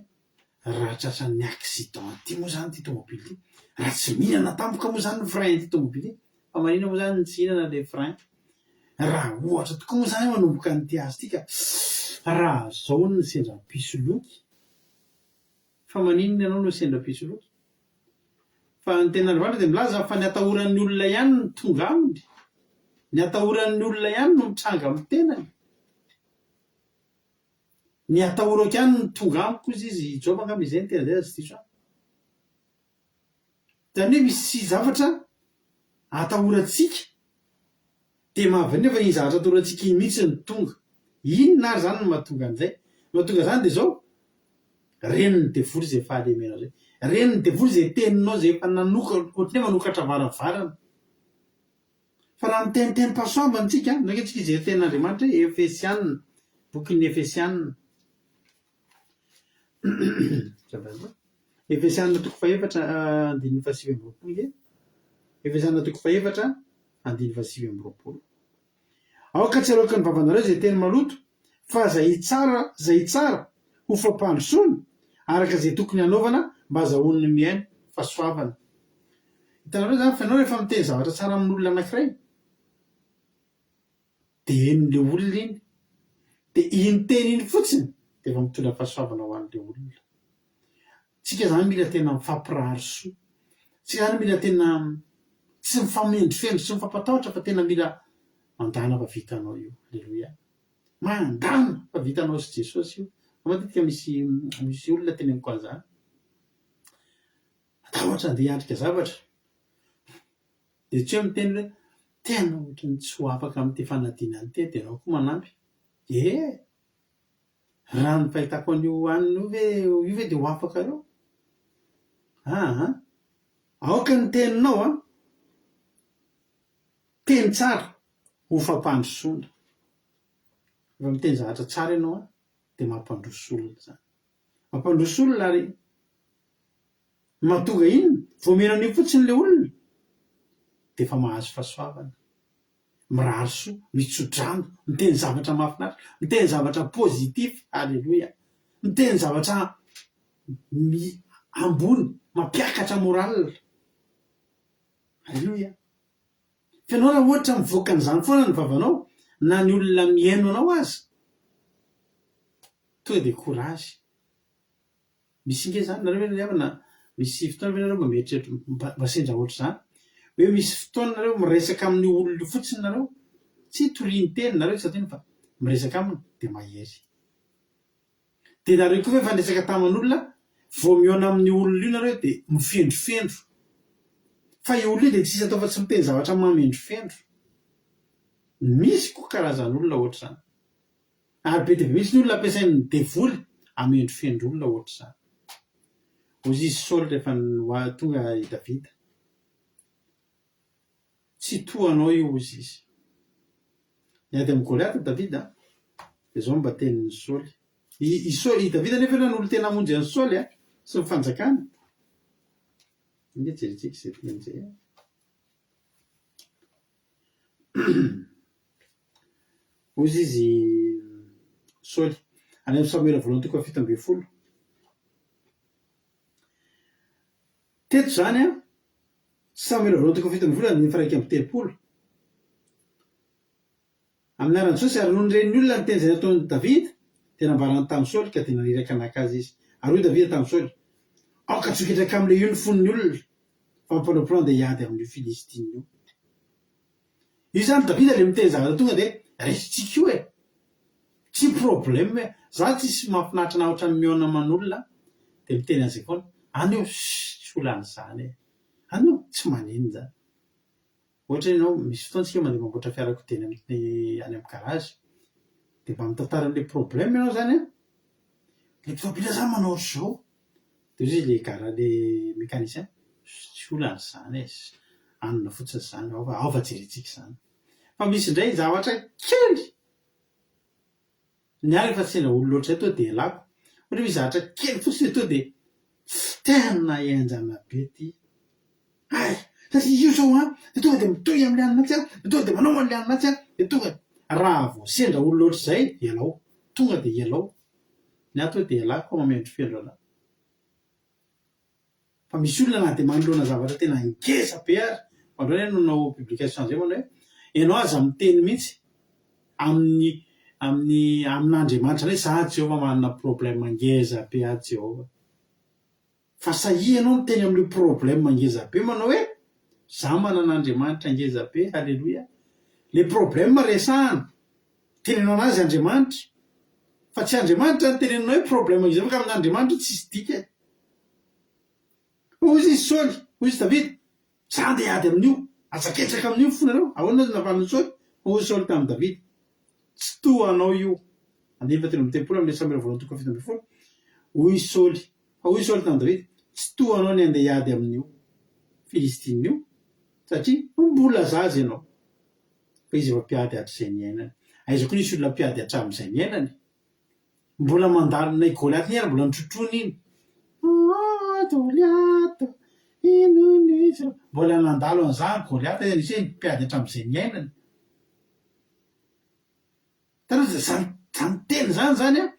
hoe raha tratran'ny accident ity moa izany ity tomobily ity, raha tsy mihinana tampoka moa izany ny frein ity tomobily ity, fa maninona moa izany no tsy hihinana ilay frein? Raha ohatra tokoa moa izany manomboka an'ity hazo ity ka raha izao no sendra mpisoloky, Fa maninona ianao no sendra mpisoloky? Fa ny tenin'Andriamanitra dia milaza fa ny atahoran'ny olona ihany no tonga aminy. Ny atahoran'ny olona ihany no mitranga amin'ny tenany. Ny atahorako ihany no tonga amiko hozy izy, i Joba angamba izay niteny an'izay raha tsy diso aho. Izany hoe misy zavatra atahorantsika dia mahavariana fa iny zavatra atahorantsika iny mihitsy no tonga. Inona ary izany no mahatonga an'izay? Ny mahatonga izany dia izao, renin'ny devoly izay fahalemenao izay. Renin'ny devoly izay teninao izay efa nanoka, ohatran'ny hoe manokatra varavarana. Fa raha mitenitenim-pahasoavana isika, ndao ange tsika hijery tenin'Andriamanitra hoe Efesiana, bokin'ny Efesiana. Efesiana toko fahefatra andininy fahasivy amby roapolo nge. Efesiana toko fahefatra andininy fahasivy amby roapolo. Aoka tsy haloaky ny vavanareo izay teny maloto, fa izay hitsara izay hitsara ho fampandrosoana, araka izay tokony hanaovana mba hazahoan'ny mihaino fahasoavana. Hitanareo izany fa ianao rehefa miteny zavatra tsara amin'olona anankiray, dia henon'ilay olona iny, dia iny teny iny fotsiny dia efa mitondra fahasoavana ho an'ilay olona. Tsika izany mila tena mifampirary soa, tsika izany mila tena tsy mifamendrofendro sy mifampatahotra fa tena mila mandana fa vitanao io, aleloia, mandana fa vitanao sy Jesosy io, fa matetika misy misy olona teneniko an'izany, matahotra andeha hiatrika zavatra, Dia tsy hoe miteny hoe tena ohatran'ny tsy ho afaka amin'ity fanadinana ity dia ianao koa manampy. Ee! Raha ny fahitako an'io anona io ve io ve dia ho afaka eo? Aa! Aoka ny teninao an! Teny tsara ho fampandrosoana. Rehefa miteny zavatra tsara ianao an, dia mampandroso olona izany. Mampandroso olona ary Mahatonga inona? Vao omena an'io fotsiny ilay olona dia efa mahazo fahasoavana. Mirary soa, mitso-drano, miteny zavatra mahafinaritra, miteny zavatra positif, aleloia! Miteny zavatra mi- ambony, mampiakatra moral. Aleloia! Fa ianao raha ohatra mivoaka an'izany foana ny vavanao, na ny olona mihaino anao aza, tonga dia courage. Misy nge zany, nareo ve ry havana misy fotoana ve nareo mba mieritreritra mba sendra ohatr'izany? Hoe misy fotoana nareo miresaka amin'io olona io fotsiny nareo, tsy toriany teny nareo tsy adino fa miresaka aminy dia mahery. Dia nareo koa ve efa niresaka taman'olona vao mihaona amin'io olona io nareo dia mifendrofendro. Fa io olona io dia tsisy atao fa tsy miteny zavatra mamendrofendro. Misy koa karazan'olona ohatr'izany. Ary be dia be mihitsy ny olona ampiasain'ny devoly hamendrofendro olona hoatr'izany. Hoy izy Saoly rehefa tonga i Davida, Tsy toa anao io, hoy izy. Niady amin'i Goliata Davida, dia izao no mba tenin'i Saoly. I, i Saoly, i Davida anefa nanolo-tena hamonjy an'i Saoly sy ny fanjakany. Andeha jerentsika izay teny izay. Hoy izy Saoly, any amin'ny Samoela voalohany toko faha-17. Teto izany an, Samoela voalohany toko faha-17 andininy faha-31. Amin'ny anaran'i Jesosy, ary nony ren'ny olona ny teny izay nataon'i Davida, dia nambarany tamin'i Saoly, ka dia naniraka naka azy izy. Ary hoy Davida tamin'i Saoly, Aoka tsy ho ketraka amin'ilay io ny fon'ny olona, fa ny mpanomponao dia hiady amin'io Filistina io. Io zany Davida le miteny zavatra tonga de raisintsika io e! Tsy problème e! Za tsisy mahafinaritra anah ohatran'ny mihaona aman'olona de miteny an'izay foana, any io ssy tsy olana izany e! Any io tsy maninona izany. Ohatra hoe ianao misy fotoana tsika mandeha mamboatra fiarakodia any amin'ny any amin'ny garage de mba mitantara an'le problème ianao zany an, le tomobila zany manao ohatr'izao, De hoy izy le gara le mécanicien, tsy olana izany e, anona fotsiny izany, ao fa ao fa jerentsika izany. Fa misy indray zavatra kely! Ny ahy rehefa sendra olona ohatr'izay tonga dia ialako. Ohatra hoe misy zavatra kely fotsiny tonga dia tena henjana be ty. Hay! Satria io zao an, dia tonga dia mitohy amin'ilay anona atsy an, dia tonga dia manao an'ilay anona atsy an, dia tonga. Raha vao sendra olona ohatr'izay, ialao. Tonga dia ialao. Ny ahy tonga dia ialako fa mamendrofendro an'ahy. Fa misy olona na dia manoloana zavatra tena ngeza be ary, androany aho nanao publication zay manao hoe, ianao aza miteny mihitsy amin'ny amin'ny amin'Andriamanitra hoe za Jehovah manana problème ngeza be aho Jehovah. Fa sahia ianao miteny amin'io problème ngeza be manao hoe, za manana Andriamanitra ngeza be, haleloia. Le problème resahana, teneno anazy Andriamanitra. Fa tsy Andriamanitra no teneninao hoe problème ngeza be ka amin'Andriamanitra io tsisy dikany. Hoy izy Saoly, hoy izy Davida, Za andeha hiady amin'io, hatsaketsaka amin'io ny fonareo. Ahoana no navalin'i Saoly? Hoy Saoly tamin'i Davida, Tsy toa anao io. Andininy fahatelo amby telopolo amin'ny Samoela voalohany toko fahafito ambin'ny folo. Hoy Saoly, fa hoy Saoly tamin'i Davida, Tsy toa anao ny handeha hiady amin'io Filistina io, satria mbola zaza ianao. Fa izy efa mpiady hatrizay niainany. Aiza koa nisy olona mpiady hatramin'izay niainany? Mbola mandalo nay Goliath iny ary mbola notrotroiny iny. Oh Goliath, inona izy ireo. Mbola nandalo an'izany Goliath aiza nisy hoe mpiady hatramin'izay niainany. Hitanao izany izany teny izany izany an,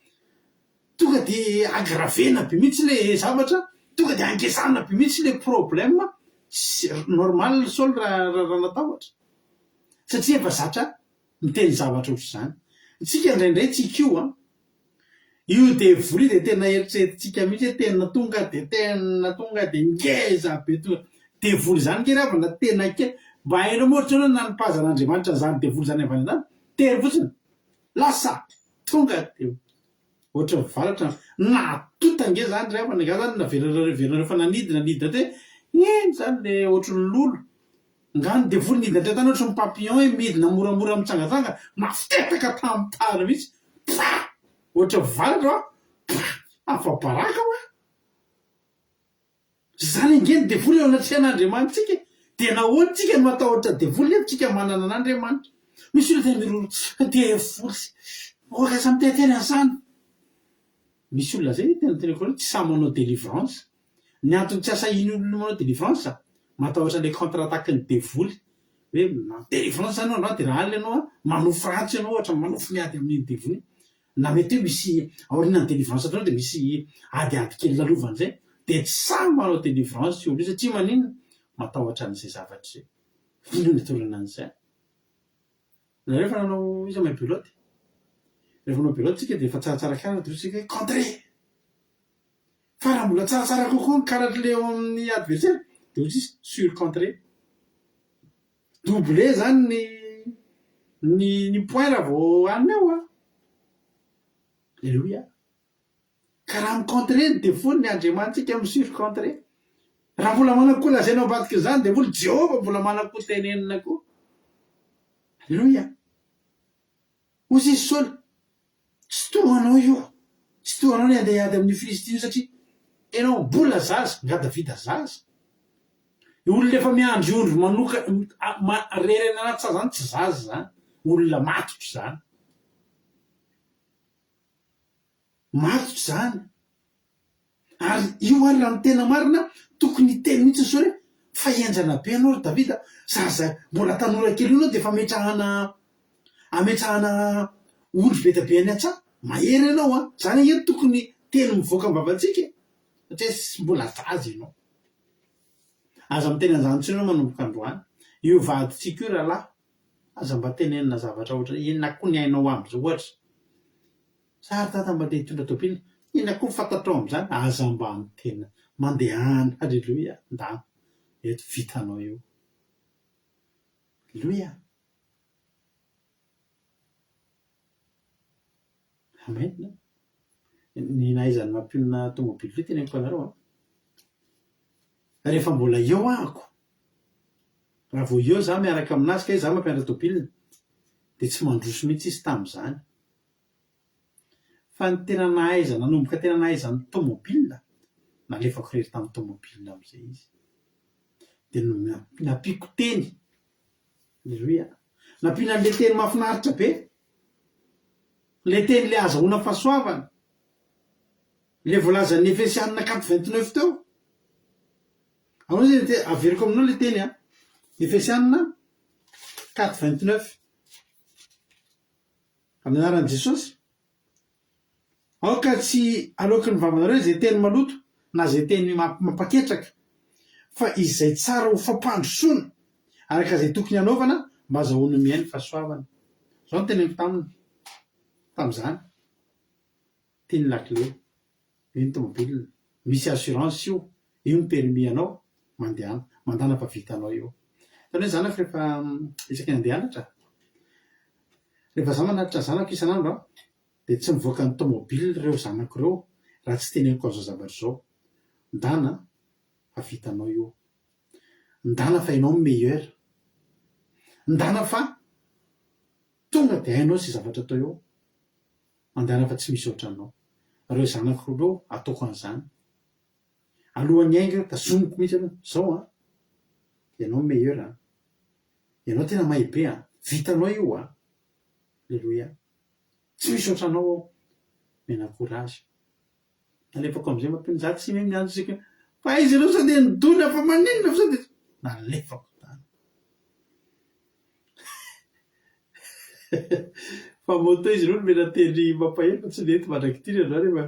tonga dia aggravena be mihitsy ilay zavatra, tonga dia angezana be mihitsy ilay problème, tsy normal Saoly raha raha natahotra. Satria efa zatra miteny zavatra ohatr'izany. Isika indraindray tsika io an, io devoly io dia tena eritreretintsika mihitsy hoe tena tonga dia tena tonga dia ngeza be tonga, devoly izany nge ry havana tena kely, mba hainao moa ry zareo ny nanipazan'Andriamanitra an'izany devoly izany avy any an-danitra? Tery fotsiny, lasa, tonga dia ohatran'ny varatra, natonta nge izany ry havana, nga zany navelanareo heveranareo fa nanidina, nidina teo, iny izany le ohatran'ny lolo. Nga ny devoly nidina teo tany ohatry ny papillon hoe midina moramora mitsangatsangana, mafitetaka tamin'ny tany mihitsy, pah! Ohatry ny valatra hoa, pah! Afa-baraka hoa! Zany ange ny devoly eo anatrehan'Andriamanitsika e! Dia nahoana tsika no matahotra devoly nefa tsika manana an'Andriamanitra? Misy olona tena miroro devoly, oka aza miteniteny an'izany! Misy olona zay tena teneniko anareo tsy sahy manao délivrance. Ny antony tsy asahian'ny olona manao délivrance, matahotra an'ilay contre attaque ny devoly. Hoe manao délivrance zany ianao dia raha alina ianao an, manofy ratsy ianao ohatra manofy miady amin'iny devoly iny. Na mety hoe misy aorianan'ny délivrance ataonao dia misy adiady kely lalovana izay. Dia tsy sahy manao délivrance io olona io satria maninona? Matahotra an'izay zavatra izay. Inona no itorana an'izay? Nareo efa nanao iza mahay belote? Rehefa manao belote tsika dia efa tsaratsara karatra dia hoy tsika hoe contre! Fa raha mbola tsaratsara kokoa ny karatra le eo amin'ny adversaire dia hoy tsisy sur contre. Doublé zany ny ny ny point raha vao anona eo an! Alléluia! Ka raha mi-contrer ny devoly ny Andriamanitsika mi sur contrer. Raha mbola manan-ko lazaina ao ambadik'izany devoly, Jehovah mbola manan-ko tenenina koa. Alléluia! Hoy izy Saoly, Tsy toa anao io, tsy toa anao ny handeha hiady amin'io Filistina io satria ianao mbola zaza, nga Davida zaza? Ny olona efa miandry ondry manoka, rery any anaty saha zany tsy zaza zany, olona matotra zany. Matotra izany. Ary io ary raha ny tena marina, tokony hiteny mihitsy ny Saoly hoe, fa henjana be ianao ry Davida, zaza mbola tanora kely io ianao dia efa ametrahana ametrahana ondry be dia be any an-tsaha, mahery ianao an! Izany ange no tokony teny mivoaka amin'ny vavantsika e! Satria tsy mbola zaza ianao. Aza miteny an'izany intsony ianao manomboka androany. Io vadintsika io rahalahy, aza mba tenenina zavatra ohatra, inona koa ny hainao amin'izao ohatra. Sa ry dada mba te hitondra tobile? Inona koa ny fantatrao amin'izany? Aza mba miteny. Mandehana. Haleloia. Ndana. Eto vitanao io. Haleloia. Amen. Ny nahaizan'ny mampionona tomobile io teneniko anareo an. Rehefa mbola eo ahako, raha vao eo za miaraka aminazy kay za mampianatra tobile, dia tsy mandroso mihitsy izy tamin'izany. Fa ny tena nahaiza, nanomboka tena nahaiza ny tomobile, nalefako irery tamin'ny tomobile amin'izay izy. Dia nampiako teny, Aleloia, nampiana an'ilay teny mahafinaritra be. Ilay teny ilay azahoana fahasoavana. Ilay voalazan'ny Efesianina 4, 29 teo. Ahoana izay teny? Averiko aminao ilay teny an. Efesianina 4, 29. Amin'ny anaran'i Jesosy. Aoka tsy aloaky ny vavanareo izay teny maloto na izay teny mampaketraka, fa izay tsara ho fampandrosoana, araka izay tokony hanaovana mba hazahoany mihaino fahasoavana. Izao no teneniko taminy tamin'izany, Ity ny lakile, io ny tomobilina, misy assurance io, io ny permis anao, mandehana, mandàna fa vitanao io. Hitanao hoe zanako rehefa isaky ny handeha hianatra, rehefa za manatitra ny zanako isan'andro an, dia tsy mivoaka ny tomobile ireo zanako ireo raha tsy teneniko an'izao zavatra izao, ndana fa vitanao io, ndana fa ianao meilleur, ndana fa tonga dia hainao izay zavatra atao eo, mandana fa tsy misy ohatranao. Ireo zanako ireo ataoko an'izany. Alohan'ny hainga tazomiko mihitsy aloha, zao an, ianao meilleur an, ianao tena mahay be an, vitanao io an, Aleloia. Tsy misy ohatranao aho. Mena courage. Nalefako amizay mampino za tsy mino miantso isika fa aiza ireo sao dia nidona fa maninona fa sao dia nalefako tany. Fa moto izy ireo nomena teny mampahery fa tsy nety mandrak'ity ry androany efa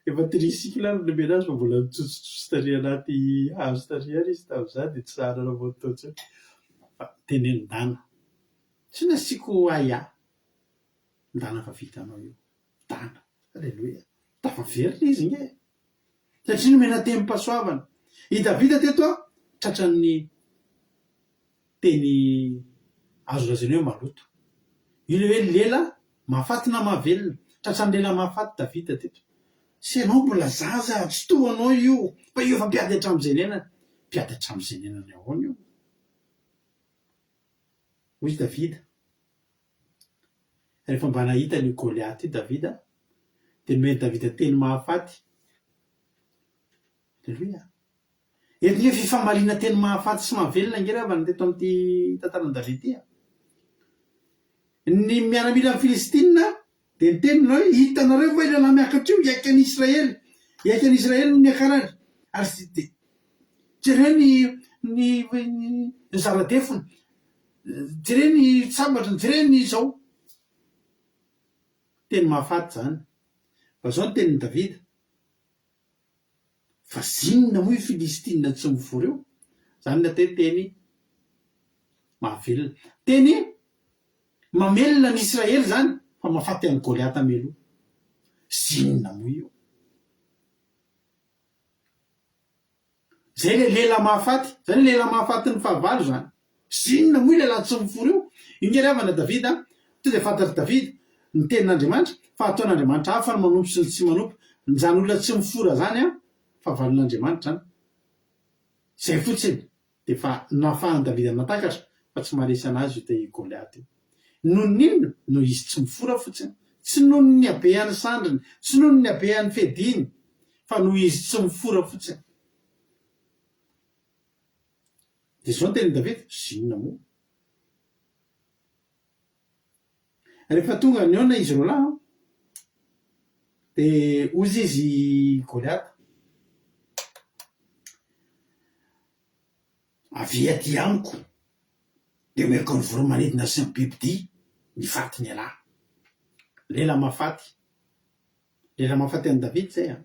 efa tricycle ary no nomena azy fa mbola nitsotsotsotso tary anaty hazo tary ihany izy tamin'izany dia tsy nahanana moto intsony. Fa tenenin-dana. Tsy nasiako ahiahy. Ndana fa vitanao io. Ndana. Aleloia. Tafaverina izy nge. Satria nomena tenim-pahasoavana. I Davida teto an, tratran'ny teny azo lazaina hoe maloto. Io ilay hoe lela mahafaty na mahavelona. Tratran'ny lela mahafaty Davida teto. Sy ianao mbola zaza, tsy toa anao io, fa io efa mpiady hatramin'izay niainany. Mpiady hatramin'izay niainany ahoana io? Hoy Davida, Rehefa mba nahita an'io Goliata io Davida, dia nomen'i Davida teny mahafaty. Aleloia! Eto ange fifamaliana teny mahafaty sy mahavelona ange ry havana teto amin'ity tantaran'i Davida ity a! Ny miaramilan'ny Filistina dia niteny nanao hoe, Hitanareo va io lehilahy miakatra io? Hiaika an'i Israely! Hiaika an'i Israely no niakarany! Ary dia jereo ny ny ny zara-defony! Jereo ny sabatra, jereo ny izao. Teny mahafaty izany. Fa izao ny tenin'i Davida, Fa zinona moa io Filistina tsy mivory io? Izany no atao hoe teny mahavelona. Teny mamelona ny Israely izany fa mahafaty an'i Goliata mialoha. Zinona moa io? Zay le lela mahafaty, zany lela mahafaty ny fahavalo zany. Zinona moa io lehilahy tsy mifory io? Io nge ry havana Davida a! Tonga dia fantatr'i Davida ny tenin'Andriamanitra fa ataon'Andriamanitra hafa ny manompo sy ny tsy manompo. Zany olona tsy mifora zany an, fahavalon'Andriamanitra zany. Zay fotsiny. Dia efa nafahan'i Davida natakatra fa tsy maharesy an'azy io te Goliata io. Noho ny inona? Noho izy tsy mifora fotsiny. Tsy noho ny habean'ny sandriny, tsy noho ny habean'ny fiadiany, fa noho izy tsy mifora fotsiny. Dia izao ny tenin'i Davida, Zinona moa? Rehefa tonga nihaona izy roalahy, dia hoy izy Goliata, Avia aty amiko, dia omeko ny voro-manidina sy ny bibidia ny fatin'ialahy. Lela mahafaty. Lela mahafaty an'i Davida izay an!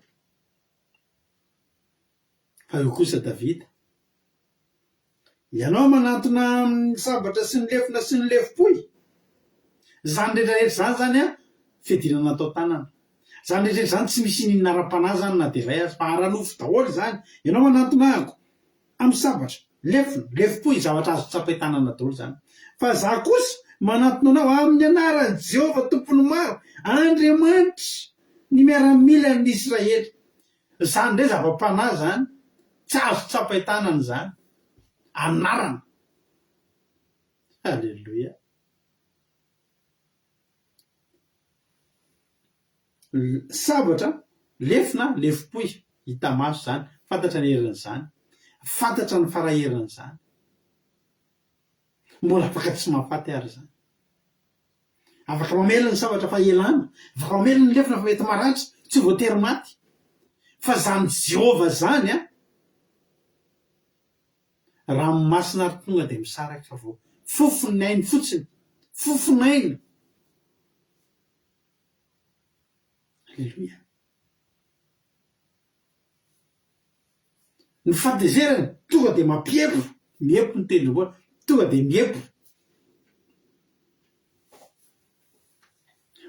Fa eo kosa Davida, Ianao manantona amin'ny sabatra sy ny lefona sy ny lefom-pohy. Izany rehetra rehetra izany izany an, fiadiana natao tanana. Izany rehetra rehetra izany tsy misy ininona ara-panahy izany na dia iray aza, fa ara-nofo daholo izany. Ianao manantona ahako amin'ny sabatra, lefona, lefom-pohy, zavatra azo tsapain-tanana daholo izany. Fa izaho kosa manantona anao amin'ny anaran'i Jehovah Tompon'ny maro, Andriamanitry ny miaramilan'ny Israely. Izany indray zava-panahy izany, tsy azo tsapain-tanana izany. Anarana. Aleloia. Sabatra, lefona, lefom-pohy, hita maso izany, fantatra ny herin'izany, fantatra ny fara-herin'izany. Mbola afaka tsy mahafaty ary izany. Afaka mamely ny sabatra fa elana, afaka mamely ny lefona fa mety maratra, tsy voatery maty. Fa zany Jehovah zany an, ranomasina ary tonga dia misaraka vao fofon'ainy fotsiny, fofon'aina. Aleloia. Ny fahatezerany tonga dia mampiepo, miepo ny tendrombohitra, tonga dia miepo.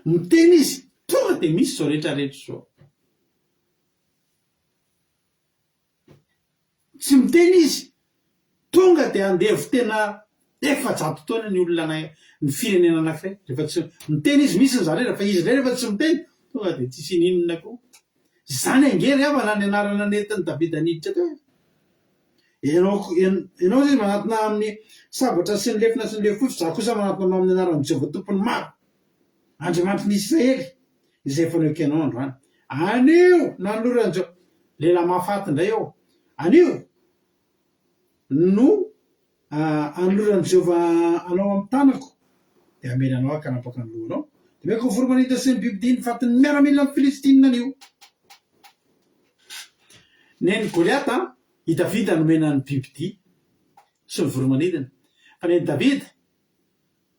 Miteny izy, tonga dia misy izao rehetra rehetra izao. Tsy miteny izy, tonga dia andevo tena 400 taona ny olona ana, ny firenena anankiray. Rehefa tsy miteny izy, misy ny zavatra fa izy indray rehefa tsy miteny, tonga dia tsisy ininona koa. Izany ange ry havana ny anarana nentin'i Davida niditra teo e. Ianao, ianao izy manatona amin'ny sabatra sy ny lefona sy ny lefofotsy, izaho kosa manatona anao amin'ny anaran'i Jehovah Tompon'ny maro, Andriamanitry ny Israely, izay efa noekenao androany. Anio, nanoloran'i Jehovah, lehilahy mahafaty indray eo, anio no anoloran'i Jehovah anao amin'ny tanako, dia hamely anao aho ka hanapaka ny lohanao, dia omeko ny voro-manidina sy ny bibidia ny fatin'ny miaramilan'ny Filistina anio. Nen'i Goliata, i Davida nomena ny bibidia sy ny voro-manidina, fa nen'i Davida,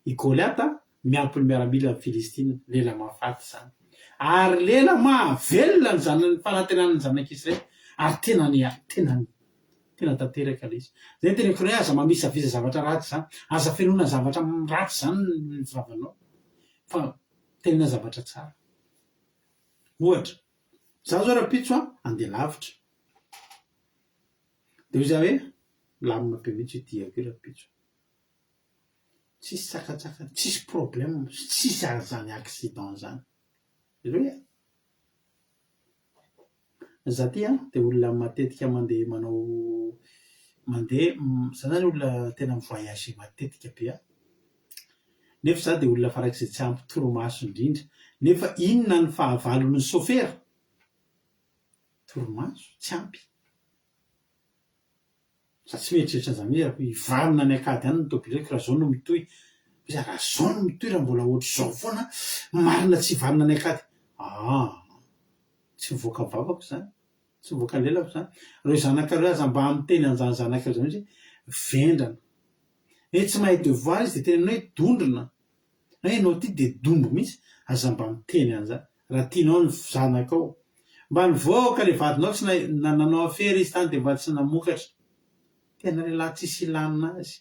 I Goliata miampy ny miaramilan'ny Filistina, lela mahafaty izany. Ary lela mahavelona ny zanany, fanantenan'ny zanak'Israely, ary tena ny, tena, tena tanteraka ilay izy. Izay no teneniko hoe aza mamisavisa zavatra ratsy izany, aza fenoina zavatra ratsy izany ny vavanao, fa tenena zavatra tsara. Ohatra, izaho izao rahampitso an, handeha lavitra. Dia hoy izaho hoe, milamina be mihitsy io diako io rahampitso. Tsisy sakantsakana, tsisy problème, tsisy an'izany accident zany. Jereo e! Za ty an, dia olona matetika mandeha manao, mandeha, za zany olona tena mi-voyager matetika be aho. Nefa za dia olona farak'izay tsy ampy torimaso indrindra. Nefa inona ny fahavalon'ny sôfera? Torimaso, tsy ampy. Za tsy mieritreritra an'izany mihitsy raha hivarina any an-kady any ny tomobileko raha zao no mitohy. Iza raha zao no mitohy raha mbola ohatr'izao foana marina tsy hivarina any an-kady. Aa tsy mivoaka ny vavako izany, tsy mivoaka ny lelako izany. Ireo zanakareo aza mba miteny an'izany zanakareo izany mihitsy hoe vendrana. Hoe tsy mahay devoir izy dia tenenina hoe dondrona. Hoe ianao ity dia dombo mihitsy, aza mba miteny an'izany. Raha tianao ny zanakao. Mba nivoaka ilay vadinao tsy na nanao afera izy tany dia mba tsy namokatra. Tena lehilahy tsisy ilanina azy.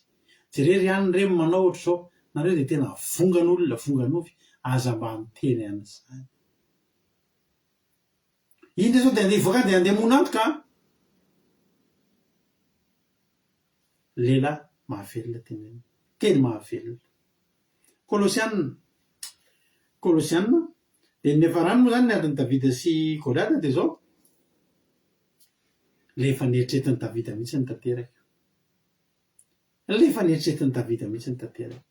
Jereo ry anona ireny manao ohatr'izao, nareo dia tena vongan'olona, vongan'ovy, aza mba miteny an'izany. Iny ndray zao dia andeha hivoaka any dia andeha hamono antoka an! Lehilahy mahavelona tenenina. Teny mahavelona. Kolosiana. Kolosiana. Dia ny niafarany moa izany ny adin'i Davida sy Goliata dia izao, Ilay efa neritreretin'i Davida mihitsy no tanteraka. Ilay efa neritreretin'i Davida mihitsy no tanteraka.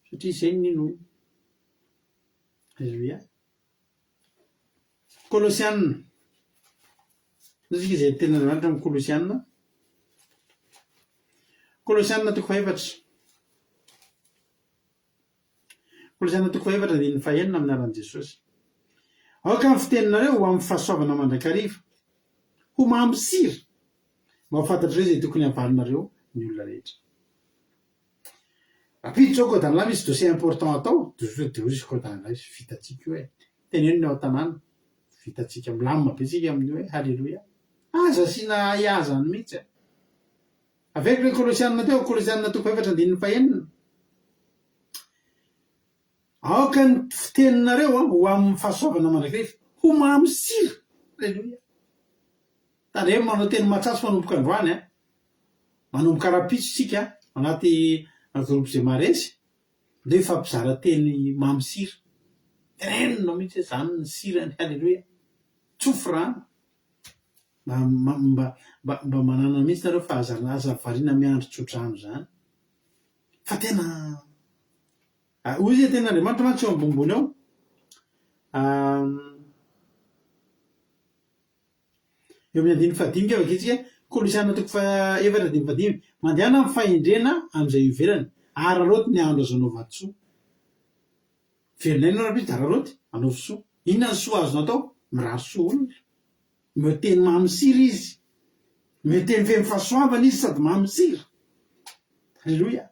Satria izay no ninoany. Aleloia. Kolosiana. Izao isika izay tenin'Andriamanitra amin'ny Kolosiana. Kolosiana toko fahefatra. Kolosiana toko fahefatra andininy fahenina amin'ny anaran'i Jesosy. Aoka ny fiteninareo ho amin'ny fahasoavana mandrakariva, ho mamy sira, mba ho fantatrareo izay tokony havalinareo ny olona rehetra. Rahampitso zao Code An'lah misy dossier important atao, de hoy izy Code An'lah izy, vitantsika io e. Teneno ny ao an-tanàna, vitantsika, milamina be tsika amin'io e, haleloia. Aza asiana ahiahy zany mihitsy e. Averiko ilay Kolosianina teo, Kolosianina toko fahefatra andininy fahenina. Aoka ny fiteninareo ho amin'ny fahasoavana mandrakariva, ho mamy sira. Aleloia. Tandremo manao teny matsatso manomboka androany an. Manomboka rahampitso tsika anaty groupe izay maharesy, ndao hifampizara teny mamy sira. Tenenina mihitsy hoe zany ny sirany, haleloia. Tsofy rano. Mba mba mba mba manana mihitsy nareo fa aza aza variana miandry tsodrano zany. Fa tena hoy izy tenin'Andriamanitra mantsy eo ambonimbony eo. Eo amin'ny andininy fahadimy angamba ankehitriny tsika, Kolosiana toko fahaefatra andininy fahadimy, Mandehana amin'ny fahendrena amin'izay eo ivelany, araraoty ny andro azo anaovan-tsoa. Velona aina ianao rahampitso dia araraoty, anaovy soa. Inona ny soa azonao atao? Mirary soa olona. Omeo teny mamy sira izy. Omeo teny feno fahasoavana izy sady mamy sira. Aleloia.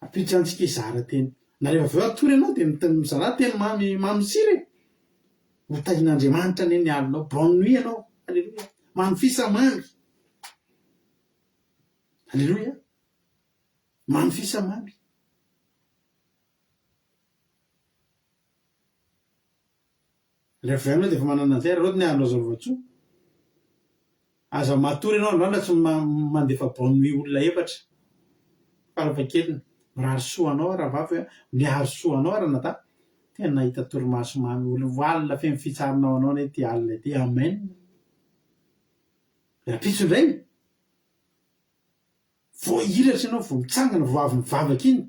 Ampiditra antsika hizara teny. Na rehefa avy eo hatory ianao dia mizarà teny mamy mamy sira e. Ho tahian'Andriamanitra anie ny alinao. Bonne nuit ianao. Aleloia. Manofisa mamy. Aleloia. Manofisa mamy. Rehefa avy eo ianao dia efa manana an'izay, raha ny andro azo anaovan-tsoa. Aza matory ianao androany raha tsy mandefa bonne nuit olona efatra, farafahakeliny. Mirary soa anao aho rahavavy a, miaro soa anao aho ranadahy. Tena nahita torimaso mamy, ho alina feno fitsarana ho anao anie ity alina ity. Amen. Rahampitso indray. Vao hiratra ianao, vao mitsangana, vao avy mivavaka iny,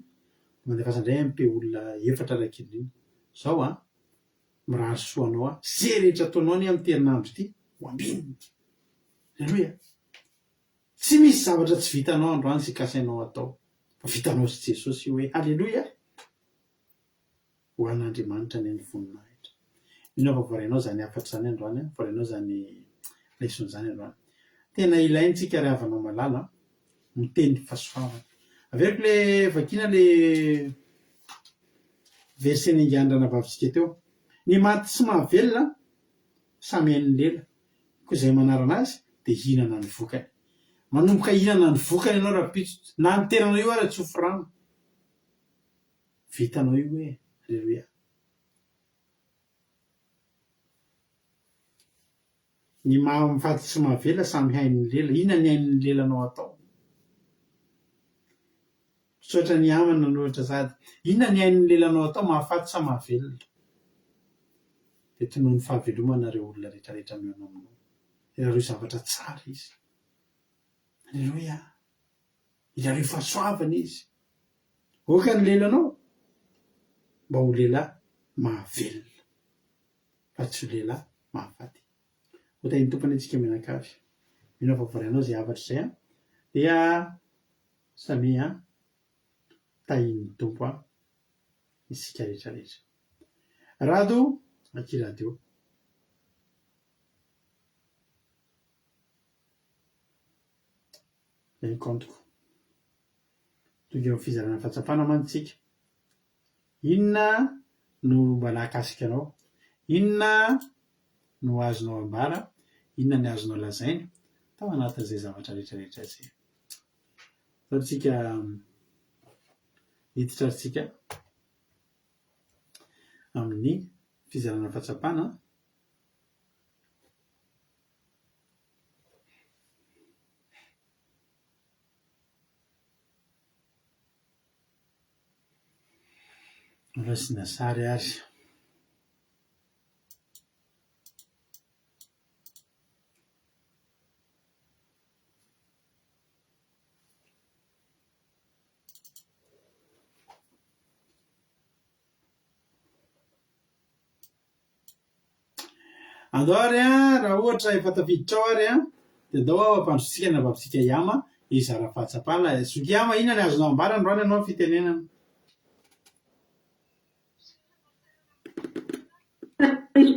mandefasa indray MP olona efatra raha kely indrindra. Zao an, mirary soa anao aho, ze rehetra ataonao anie amin'ity herinandro ity, ho ambinina. Aleloia. Tsy misy zavatra tsy vitanao androany izay kasainao atao, fa vitanao sy Jesosy io hoe Haleloia. Ho an'Andriamanitra anie ny voninahitra. Mino aho fa voarainao izany hafatra izany androany an, voarainao izany lesona izany androany. Tena ilaintsika ry havanao malala an, miteny fahasoavana. Averiko le vakiana le verset ningan'ny ranavavintsika teo. Ny maty sy mahavelona samy hain'ny lela, koa izay manarana azy dia hihinana ny vokany. Manomboka hihinana ny vokany ianao rahampitso, na ny tenanao io ara tsofy rano. Vitanao io e! Aleloia! Ny mahafaty sy mahavela samy hain'ny lela. Inona ny hain'ny lelanao atao? Misaotra ny amana nanoratra sady. Inona ny hain'ny lelanao atao mahafaty sa mahavelona? Dia tonony fahavelomana ireo olona rehetra rehetra mihaona aminao. Ireo zavatra tsara izy. Aleloia! Ireo fahasoavana izy. Aoka ny lelanao mba ho lehilahy mahavelona fa tsy ho lehilahy mahafaty. Ho tahin'ny Tompo anie tsika mianakavy. Mino aho fa voarainao izay hafatra izay an. Dia samia tahin'ny Tompo an isika rehetra rehetra. Rado akia radio. Izay ny kaontiko. Tonga eo amin'ny fizarana fahatsapana mantsy isika. Inona no mba nahakasika anao? Inona no azonao ambara? Inona ny azonao lazaina tao anatin'izay zavatra rehetra rehetra izay? Zao tsika hiditra ary tsika amin'ny fizarana fahatsapana. Raisina sary ary. Andao ary an, raha ohatra efa tafiditra ao ary an, dia andao aho hampandrosotsika ny rabavintsika Yama hizara fahatsapana. Zoky Yama, inona ny azonao ambara androany ianao ny fitenenana?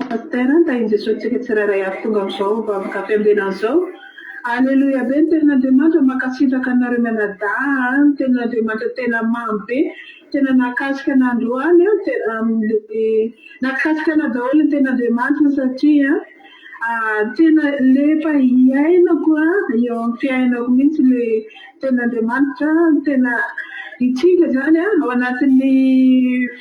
Pasteur, tahin'i Jesosy antsika tsirairay avy tonga amin'izao vavaka fiambenana izao. Aleloia be ny tenin'Andriamanitra, mankasitraka anareo mianadahy a, ny tenin'Andriamanitra tena mamy be, tena nahakasika anah androany a, amin'ilay nahakasika anah daholo ny tenin'Andriamanitra satria tena le efa iainako a, eo amin'ny fiainako mihitsy le tenin'Andriamanitra, tena isika izany a, ao anatin'ny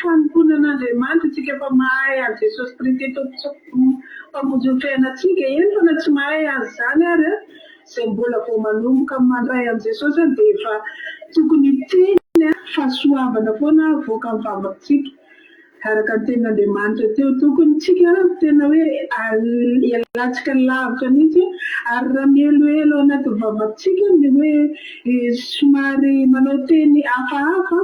fanompoana an'Andriamanitra isika efa mahay an'i Jesosy Kristy Tompo sy Mpamonjy ny fiainantsika, eny fa na tsy mahay an'izany ary a, izay mbola vao manomboka mandray an'i Jesosy dia efa tokony hiteny fahasoavana foana avoaka ny vavantsika araka ny tenin'Andriamanitra teo. Tokony tsika tena hoe ialantsika lavitra mihitsy ary raha mihelohelo ao anaty vavantsika ny hoe somary manao teny hafahafa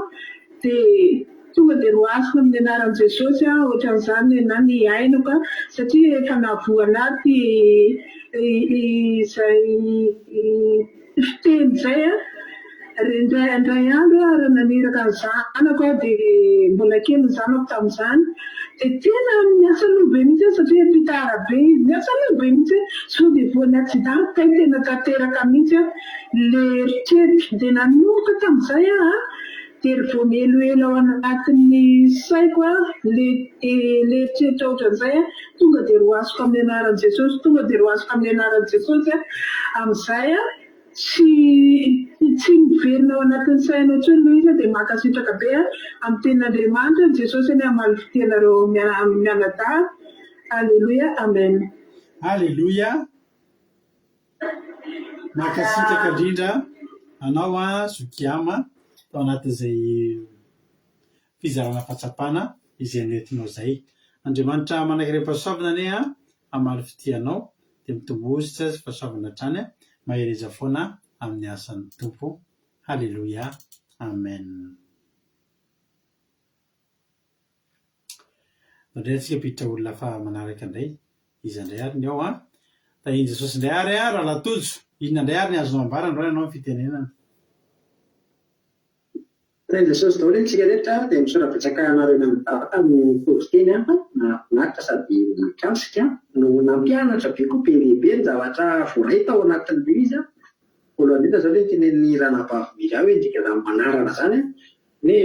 dia tonga dia roasina amin'ny anaran'i Jesosy aho ohatran'izany na ny ainako satria efa nahavoa anaty izay fiteny izay. Indray indray andro aho raha naniraka ny zanako aho dia mbola kely ny zanako tamin'izany dia tena niasa loha be mihitsy aho satria hiampita arabe izy, niasa loha be mihitsy aho sao dia voan'ny accident kay tena tanteraka mihitsy aho ilay eritreritra. Dia nanomboka tamin'izay aho an, dia ry vao mihelohelo ao anatin'ny saiko aho ilay ilay eritreritra ohatran'izay an, tonga dia roasiko amin'ny anaran'i Jesosy, tonga dia roasiko amin'ny anaran'i Jesosy aho amin'izay an. Tsy tsy miverina ao anatin'ny sainao intsony ilay izy dia mankasitraka be amin'ny tenin'Andriamanitra, Jesosy anie hamaly fitia anareo mianadahy, Aleloia Amen. Aleloia! Mankasitraka indrindra anao an Zoky Ama tao anatin'izay fizarana fahatsapana izay noentinao izay. Andriamanitra manankarem-pahasoavana anie an hamaly fitia anao dia mitomboa sy fahasoavana hatrany, mahereza foana amin'ny asan'ny Tompo. Haleloia Amen. Indray antsika mpiditra olona hafa manaraka indray. Iza indray ary ny ao an? Tahian'i Jesosy indray ary an, Rahalahy Tojo. Inona indray ary ny azonao ambara androany ianao amin'ny fitenenana? Tahin'i Jesosy daholo isika rehetra dia misaotra betsaka anareo nanodava tamin'ny toriteny an fa nahafinaritra sady nahakasika no nampianatra be koa be dia be ny zavatra voaray tao anatin'ilay izy an! Voalohany indrindra izao ilay notenenin'i ranabavy Miriah hoe ny dikan'izany manarana izany an, hoe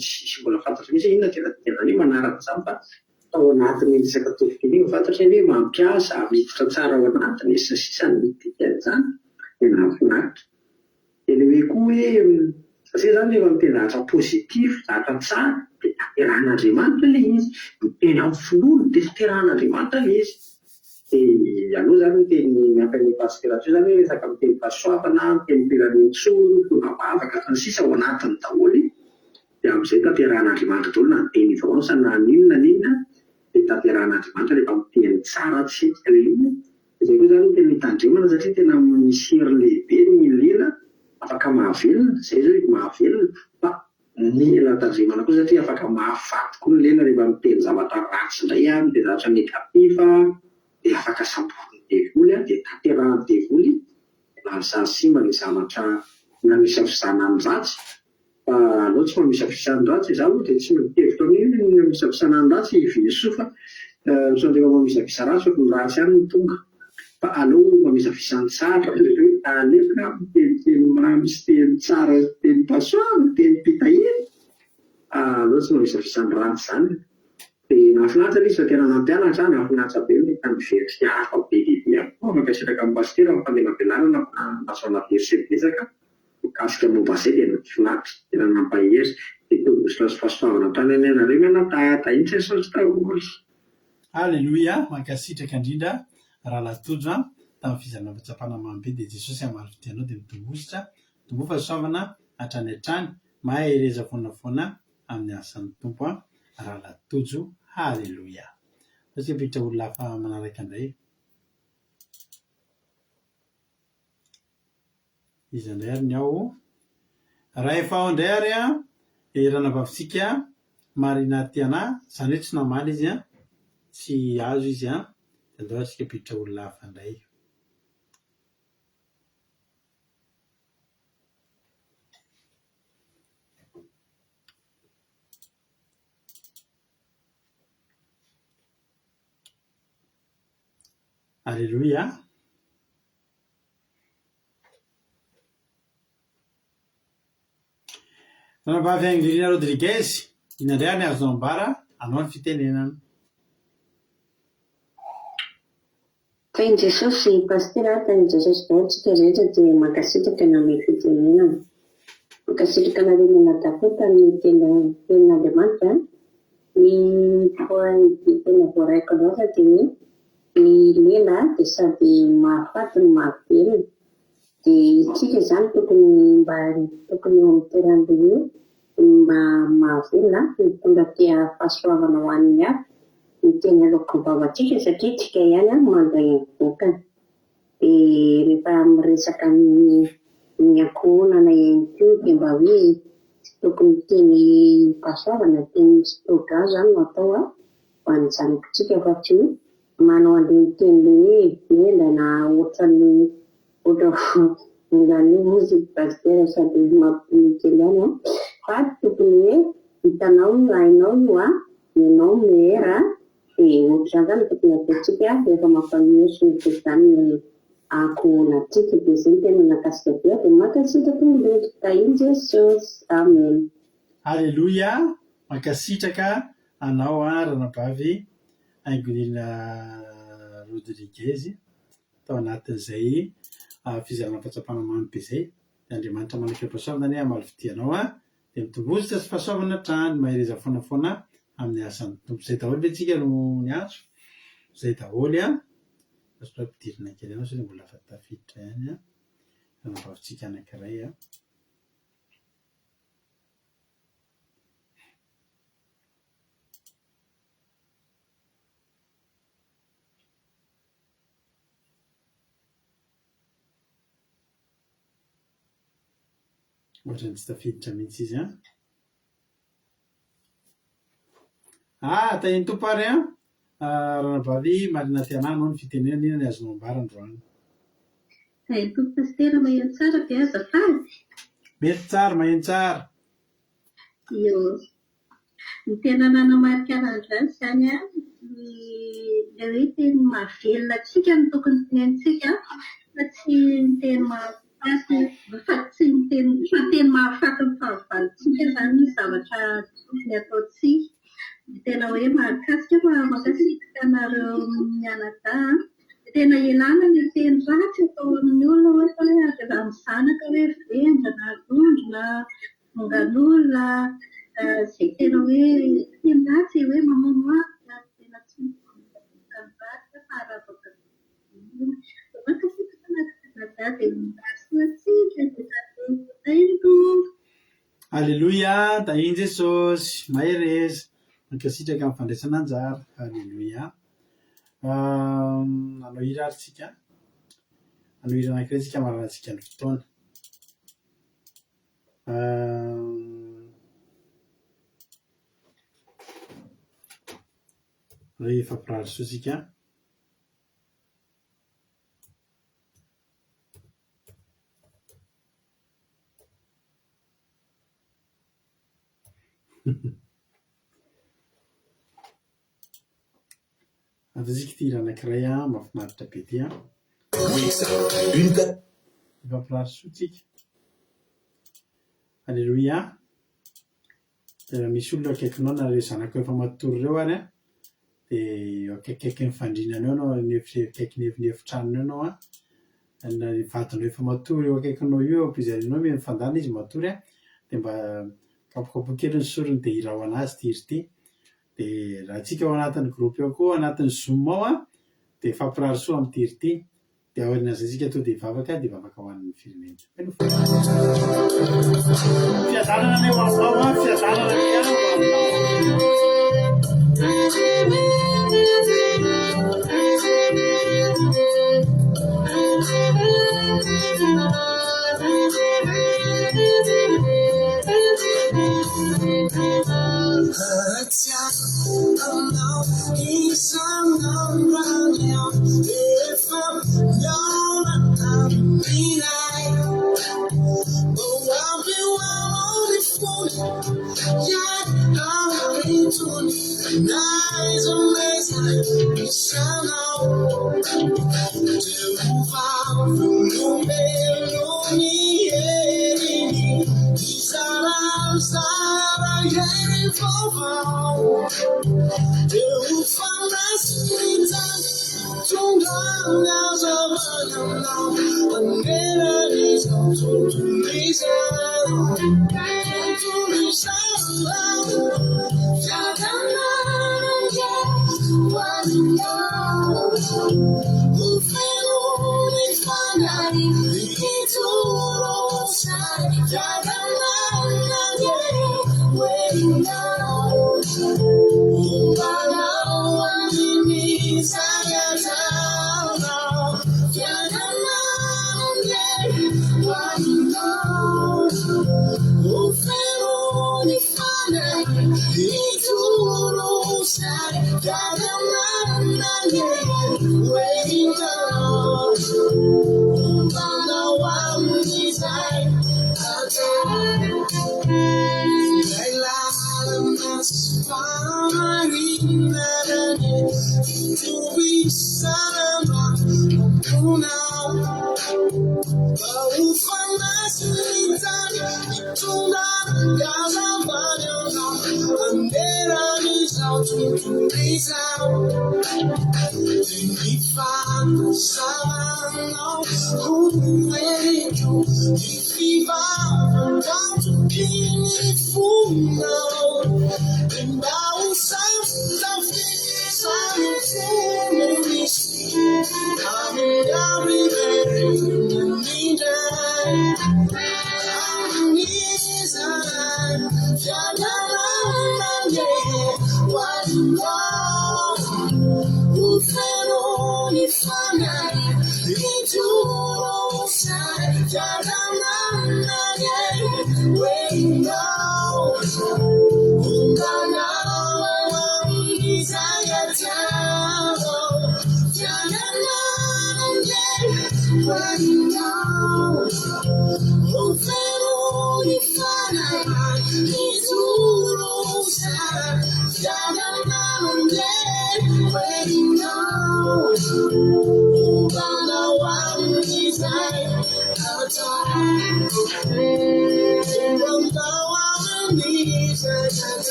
tsy mbola fantatro mihitsy hoe inona tena dikan'izany hoe manarana izany fa tao anatin'iny resaka toriteny iny vao fantatra hoe mampiasa, miditra tsara ao anatiny sy ny sisa ny dikan'izany dia nahafinaritra. Dia le hoe koa hoe satria zany rehefa miteny zavatra positif, zavatra tsara dia tanterahan'Andriamanitra ilay izy, miteny amin'ny finoana dia tanterahan'Andriamanitra ilay izy. Dia aleo zany miteny miampy an'ilay pasitera teo zany hoe resaka miteny fahasoavana, miteny firariantsoa, mitondra vavaka sy ny sisa ao anatiny daholo dia amin'izay tanterahan'Andriamanitra daholo na ny délivrance na ny inona na inona dia tanterahan'Andriamanitra rehefa miteny tsara tsika ilay izy. Izay koa izany no tena itandremana satria tena misy hery lehibe ny lela afaka mahavelona, izay izao io mahavelona fa mila tandremana koa satria afaka mahafaty koa ny lela rehefa miteny zavatra ratsy indray an, miteny zavatra negatif dia afaka samborin'ny devoly an, dia tanterahan'ny devoly lasa simba ilay zavatra namisavizana ny ratsy. Fa aleo tsy mamisavisa ny ratsy e, za aloha dia tsy mihevitra hoe ny hamisavisana ny ratsy hivesoa fa ohatran'ny rehefa mamisavisa ratsy ohatran'ny ny ratsy ihany no tonga fa aleo mamisavisa ny tsara ohatra hoe aleoko aho miteniteny mamy sy teny tsara sy tenim-pahasoavana, tenim-pitahiana, aleo tsy mamisavisa ny ratsy izany e. Dia nahafinaritra ilay izy fa tena nampianatra ahy, nahafinaritra be nahita ny verset hafa be dia be ihany koa, mankasitraka an'i Pasitera amin'ny famelabelarana fa nahazoana verset betsaka. Mikasika momba izay dia nahafinaritra, tena nampahery, dia tombotsoa sy fahasoavana hatrany anie anareo mianadahy, tahin'i Jesosy daholo. Aleloia, mankasitraka indrindra Rahalahy Tojo a, tamin'ny fizarana fahatsapana mamy be dia Jesosy hamaly fitia anao dia mitombo hosotra, mitomboa fahasoavana hatrany hatrany, mahereza foana foana amin'ny asan'ny Tompo a, Rahalahy Tojo, Haleloia. Ndao tsika hampiditra olona hafa manaraka indray. Iza indray ary ny ao? Raha efa ao indray ary an, i ranabavintsika Marina Tiana, izany hoe tsy namaly izy an, tsy azo izy an, dia andao ary isika hampiditra olona hafa indray. Aleloia. Ranabavy Angelina Rodriguez, inona indray ary ny azonao ambara anao ny fitenenana? Tahin'i Jesosy Pasitera a, tahin'i Jesosy daholo tsika rehetra dia mankasitraka ny amin'ny fitenenana. Mankasitraka anareo mianadahy koa tamin'ny tenin'Andriamanitra. Ny point tena voaraiko androany dia hoe Ny lela dia sady mahafaty no mahavelona. Dia isika izany tokony mba tokony eo amin'ny toeran'ilay hoe mba mahavelona, mitondra fahasoavana ho an'ny hafa ny teny aloaky ny vavantsika satria isika ihany no mandray ny vokany. Dia rehefa miresaka amin'ny ny ankohonana ihany koa dia mba hoe tsy tokony teny fahasoavana, teny slogan izany no atao ho an'ny zanakitsika fa tsy hoe manao an'ireny teny ireny hoe vendrana ohatran'ny ohatra. Enga anie hozy i Pasitera sady mampinono kely ihany an! Fa tokony hoe hitanao io hainao io an! Ianao Meher an! Dia ohatr'izany izany no tokony hataontsika rehefa mampanohy sy mitory izany ny ankohonantsika. Dia izay no tena nahakasika be ahy. Dia mankasitraka indrindra. Tahin'i Jesosy. Amen. Aleloia! Mankasitraka anao ranabavy Haingonirina Rodriguez tao anatin'izay fizarana fahatsapana mamy be izay. Dia Andriamanitra manakeo-pahasoavana anie hamaly fitia anao dia mitombozotra sy fahasoavana hatrany, mahereza foana foana amin'ny asan'ny Tompo. Izay daholo ve tsika no niantso? Izay daholo an! Azo ampidirina kely ihany sao dia mbola tafiditra ihany an! Anabavintsika anankiray an! Ohatran'ny tsy tafiditra mihitsy izy an. Ah, tahin'ny Tompo ary an. Ah, ranabavy Marina Tiana anao ny fitenenana, inona ny azonao ambara androany? Tahin'ny Tompo Pasitera, maheno tsara ve azafady? Mety tsara, maheno tsara. Io. Ny tena nanamarika ahy androany izany an, ny ilay hoe teny mahavelona antsika no tokony tenenintsika fa tsy ny teny mahafaty fa tsy ny teny fa ny teny mahafaty ny fahavalontsika izany no zavatra tokony ataontsika. Ny tena hoe mahakasika fa mankasitraka anareo mianadahy an. Tena ilana ny teny ratsy atao amin'ny olona ohatra hoe avy amin'ny zanaka hoe vendrana, dondrona, Mangalolona izay tena hoe teny ratsy e, hoe mamono afo ary tena tsy misy mivadika fa arabaka iny. Dia mankasitraka anareo mianadahy dia mirary soa antsika dia sady tahin'ny Tompo. Aleloia, tahin'i Jesosy, mahereza, mankasitraka amin'ny fandraisana anjara, aleloia. Hanao hira ary tsika, hanao hira anankiray tsika hamaranantsika ny fotoana. Rehefa mpirary soa isika. Ataontsika ity hira anankiray mahafinaritra be ity an. Efa mpirary soa tsika. Aleloia. Dia raha misy olona akaikinao na ireo zanakao efa matory ireo ary an, dia eo akaikikaikin'ny fandrinana eo ianao, ny akaikin'ny efitranony eo ianao an, na ny vadinao efa matory eo akaikinao io, eo am-pizarianao mihaino fandaharana izy matory an, dia mba kapokapohy kely ny sorony dia hirao an'azy ity hira ity. Dia raha tsika ao anatin'ny groupe ao koa, ao anatin'ny zoom ao an, dia mifampirary soa amin'ity hira ity. Dia aorian'izay isika tonga dia hivavaka, dia hivavaka ho an'ny firenena. Fiadanana anie ho aminao an, fiadanana anie ho aminao.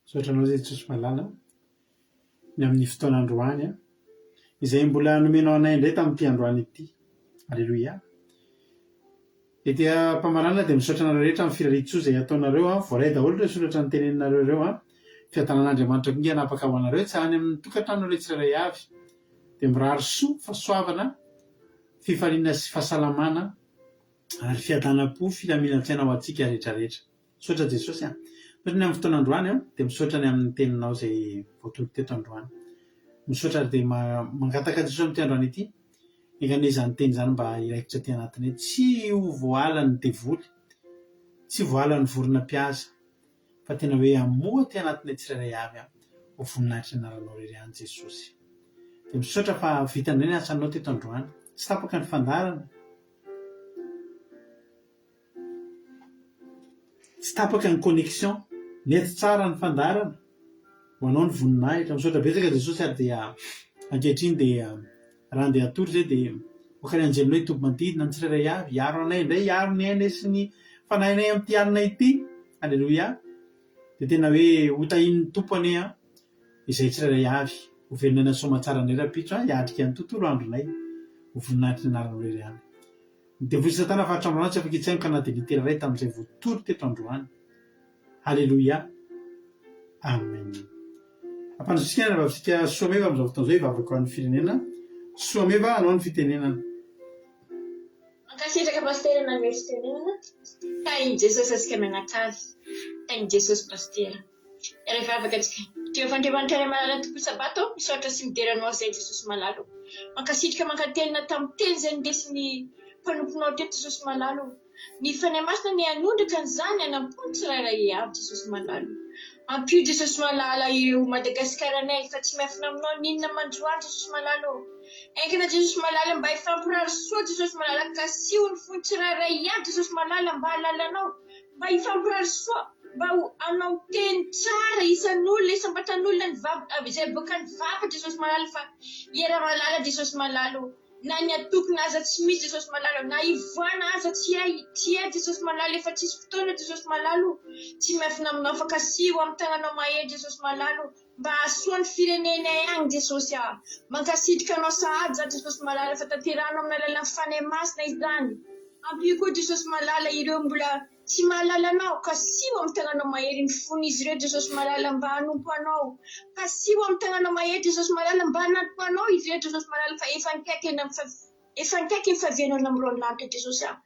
Misaotra anao Jesosy malala ny amin'ny fotoana androany izay mbola nomenao anay indray tamin'ity androany ity. Aleloia. Ety am-pamaranana dia misaotra anareo rehetra amin'ny firarian-tsoa izay ataonareo an. Voaray daholo ireo soratra noteneninareo ireo an. Fiadanan'Andriamanitra koa nge hanapaka ho anareo tsy any amin'ny tokantranonareo tsirairay avy. Dia mirary soa, fahasoavana, fifaliana sy fahasalamana ary fiadanam-po, filaminan-tsaina ho antsika rehetra rehetra. Misaotra Jesosy a! Misaotra ny amin'ny fotoana androany an, dia misaotra ny amin'ny teninao izay voatory teto androany. Misaotra ary dia mangataka Jesosy amin'ity androany ity, enga anie izany teny izany mba hiraikitra aty anatinay, tsy ho voalan'ny devoly, tsy voalan'ny vorona mpihaza, fa tena hoe hamoha aty anatinay tsirairay avy an, ho voninahitry ny anaranao irery ihany Jesosy. Dia misaotra fa vita indray ny asanao teto androany, tsy tapaka ny fandaharana, Tsy tapaka ny connexion, nety tsara ny fandaharana, ho anao ny voninahitra. Misaotra betsaka Jesosy ary dia ankehitriny dia raha andeha hatory izay dia aoka ny anjelinao hitoby manodidina ny tsirairay avy, hiaro anay indray, hiaro ny ainay sy ny fanahinay amin'ity alina ity. Aleloia. Dia tena hoe ho tahian'ny Tompo anie an, izay tsirairay avy. Ho velona aina soamatsara indray rahampitso an, hiatrika ny tontolo andronay. Ho voninahitry ny anaranao irery ihany. Ny devoly satana faritra androany tsy afaka hitsaingoka na dia litera iray tamin'izay voatory teto androany. Haleloia. Amen. Ampandrosotsika ny anabavintsika Soameva amin'izao fotoana izao hivavaka ho an'ny firenena. Soameva, anao ny fitenenana. Mankasitraka Pasitera nanome fitenenana. Tahin'i Jesosy antsika mianakavy. Tahin'i Jesosy Pasitera. Iray vavaka antsika. Jehovah Andriamanitra Ray malala Tompo Sabato ô, misaotra sy midera Anao izay Jesosy malala ô. Mankasitraka mankatelina tamin'ny teny izay nindesin'ny mpanomponao teto Jesosy malala ô. Ny Fanahy Masina anie hanondraka an'izany any am-pon'ny tsirairay avy Jesosy malala ô. Ampio Jesosy malala ireo Madagasikaranay fa tsy miafina aminao n'inona manjo any Jesosy malala ô. Aingana Jesosy malala mba hifampirary soa Jesosy malala kasiho ny fon'ny tsirairay avy Jesosy malala mba hahalala Anao. Mba hifampirary soa, mba ho hanao teny tsara isan'olona, isam-batan'olona ny vava, izay aboakan'ny vava Jesosy malala fa iaraha-mahalala Jesosy malala o, na ny atokona aza tsy misy Jesosy malala o, na ivoahana aza tsy hay, tsy hay Jesosy malala, efa tsisy fotoana Jesosy malala o, tsy miafina aminao fa kasiho amin'ny tagnanao mahery Jesosy malala o, Mba hahasoa ny firenenay agny Jesosy ah. Mankasitrika anao sahady za Jesosy malala fa tanterahano amin'ny alalan'ny Fanahy Masina izany. Ampio koa Jesosy malala ireo mbola tsy mahalala anao, kasiho amin'ny tagnanao mahery ny fon'izy ireo Jesosy malala mba hanompo anao. Kasiho amin'ny tagnanao mahery Jesosy malala mba hanampo anao izy ireo Jesosy malala fa efa nikaiky efa nikaiky ny fahavianao namorao ny lanitra Jesosy ah.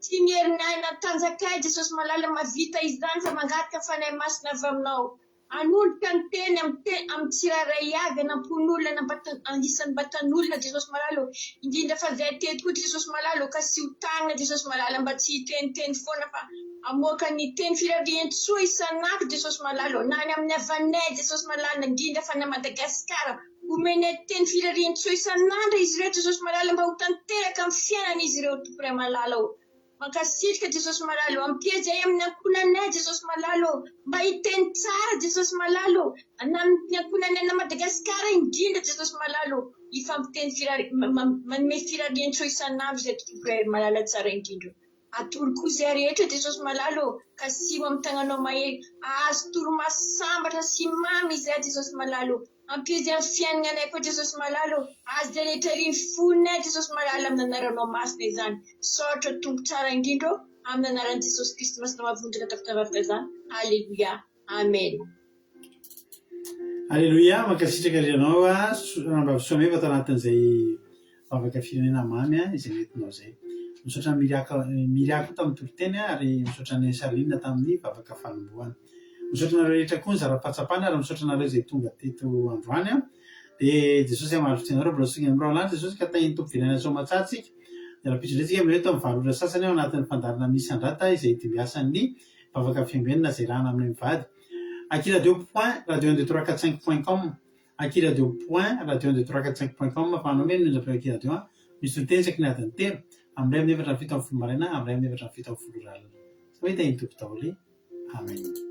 Tsy ny herinay na tanjakay Jesosy malala mahavita izany fa mangataka Fanahy Masina avy aminao. Hanolotra ny teny amin'ny te amin'ny tsirairay avy anampon'olona anam-batan isan'ny-batan'olona Jesosy malala ô! Indrindra fa izay teto koa Jesosy malala ô! Kasiho tanana Jesosy malala mba tsy hiteniteny foana fa hamoaka ny teny firarian-tsoa isan'andro Jesosy malala ô! Na any amin'ny havanay Jesosy malala indrindra fa any Madagasikara. Omenay teny firarian-tsoa isan'andro izy ireo Jesosy malala mba ho tanteraka amin'ny fiainan'izy ireo Tompo Ray malala ô. Mankasitraka Jesosy malala ô. Ampia izay amin'ny ankohonanay Jesosy malala ô. Mba hiteny tsara Jesosy malala ô. Na amin'ny ankohonanay na Madagasikara indrindra Jesosy malala ô. Hifampiteny firari manome firarian-tsoa isan'andro izay Tompo Ray malala tsara indrindra ô. Atoro koa izay rehetra Jesosy malala ô, kasiho amin'ny tagnanao mahery, ahazo torimaso sambatra sy mamy izahay Jesosy malala ô, ampio izay amin'ny fiaignanay koa Jesosy malala ô, ahazo izay rehetra irin'ny fonay Jesosy malala amin'ny anaranao masina izany, misaotra Tompo tsara indrindra ô, amin'ny anaran'i Jesosy Kristy masina mahavonjy ka tafita izany, Aleloia, Amen. Aleloia, mankasitraka ry anao Ranabavy Soameva tao anatin'izay vavaka firenena mamy izay nentinao izay. Misaotra an'i Miria Miria koa tamin'ny toriteny ary misaotra an'i Charline tamin'ny vavaka fanombohana. Misaotra anareo rehetra koa nizara fahatsapana ary misaotra anareo izay tonga teto androany. Dia Jesosy hamaly fitia anareo, mbola songa amin'ny rahona any Jesosy ka tahin'ny Tompo velona soamatsara tsika. Dia rahampitso indray tsika mihaona eto amin'ny valo ora sasany ao anatin'ny fandaharana misy andrata izay dimbiasan'ny vavaka fiambenana izay irahana aminay mivady. Akiradio point radio un deux trois quatre cinq point com Akiradio point radio un deux trois quatre cinq point com Afahanao mihaino ny onjam-peo Akiradio an! Misy toriteny isaky ny adiny telo, amin'ny iray amin'ny efatra amby 70 maraina, amin'ny iray amin'ny efatra amby 70 ora alina. Samia tahin'ny Tompo daholo e! Amen.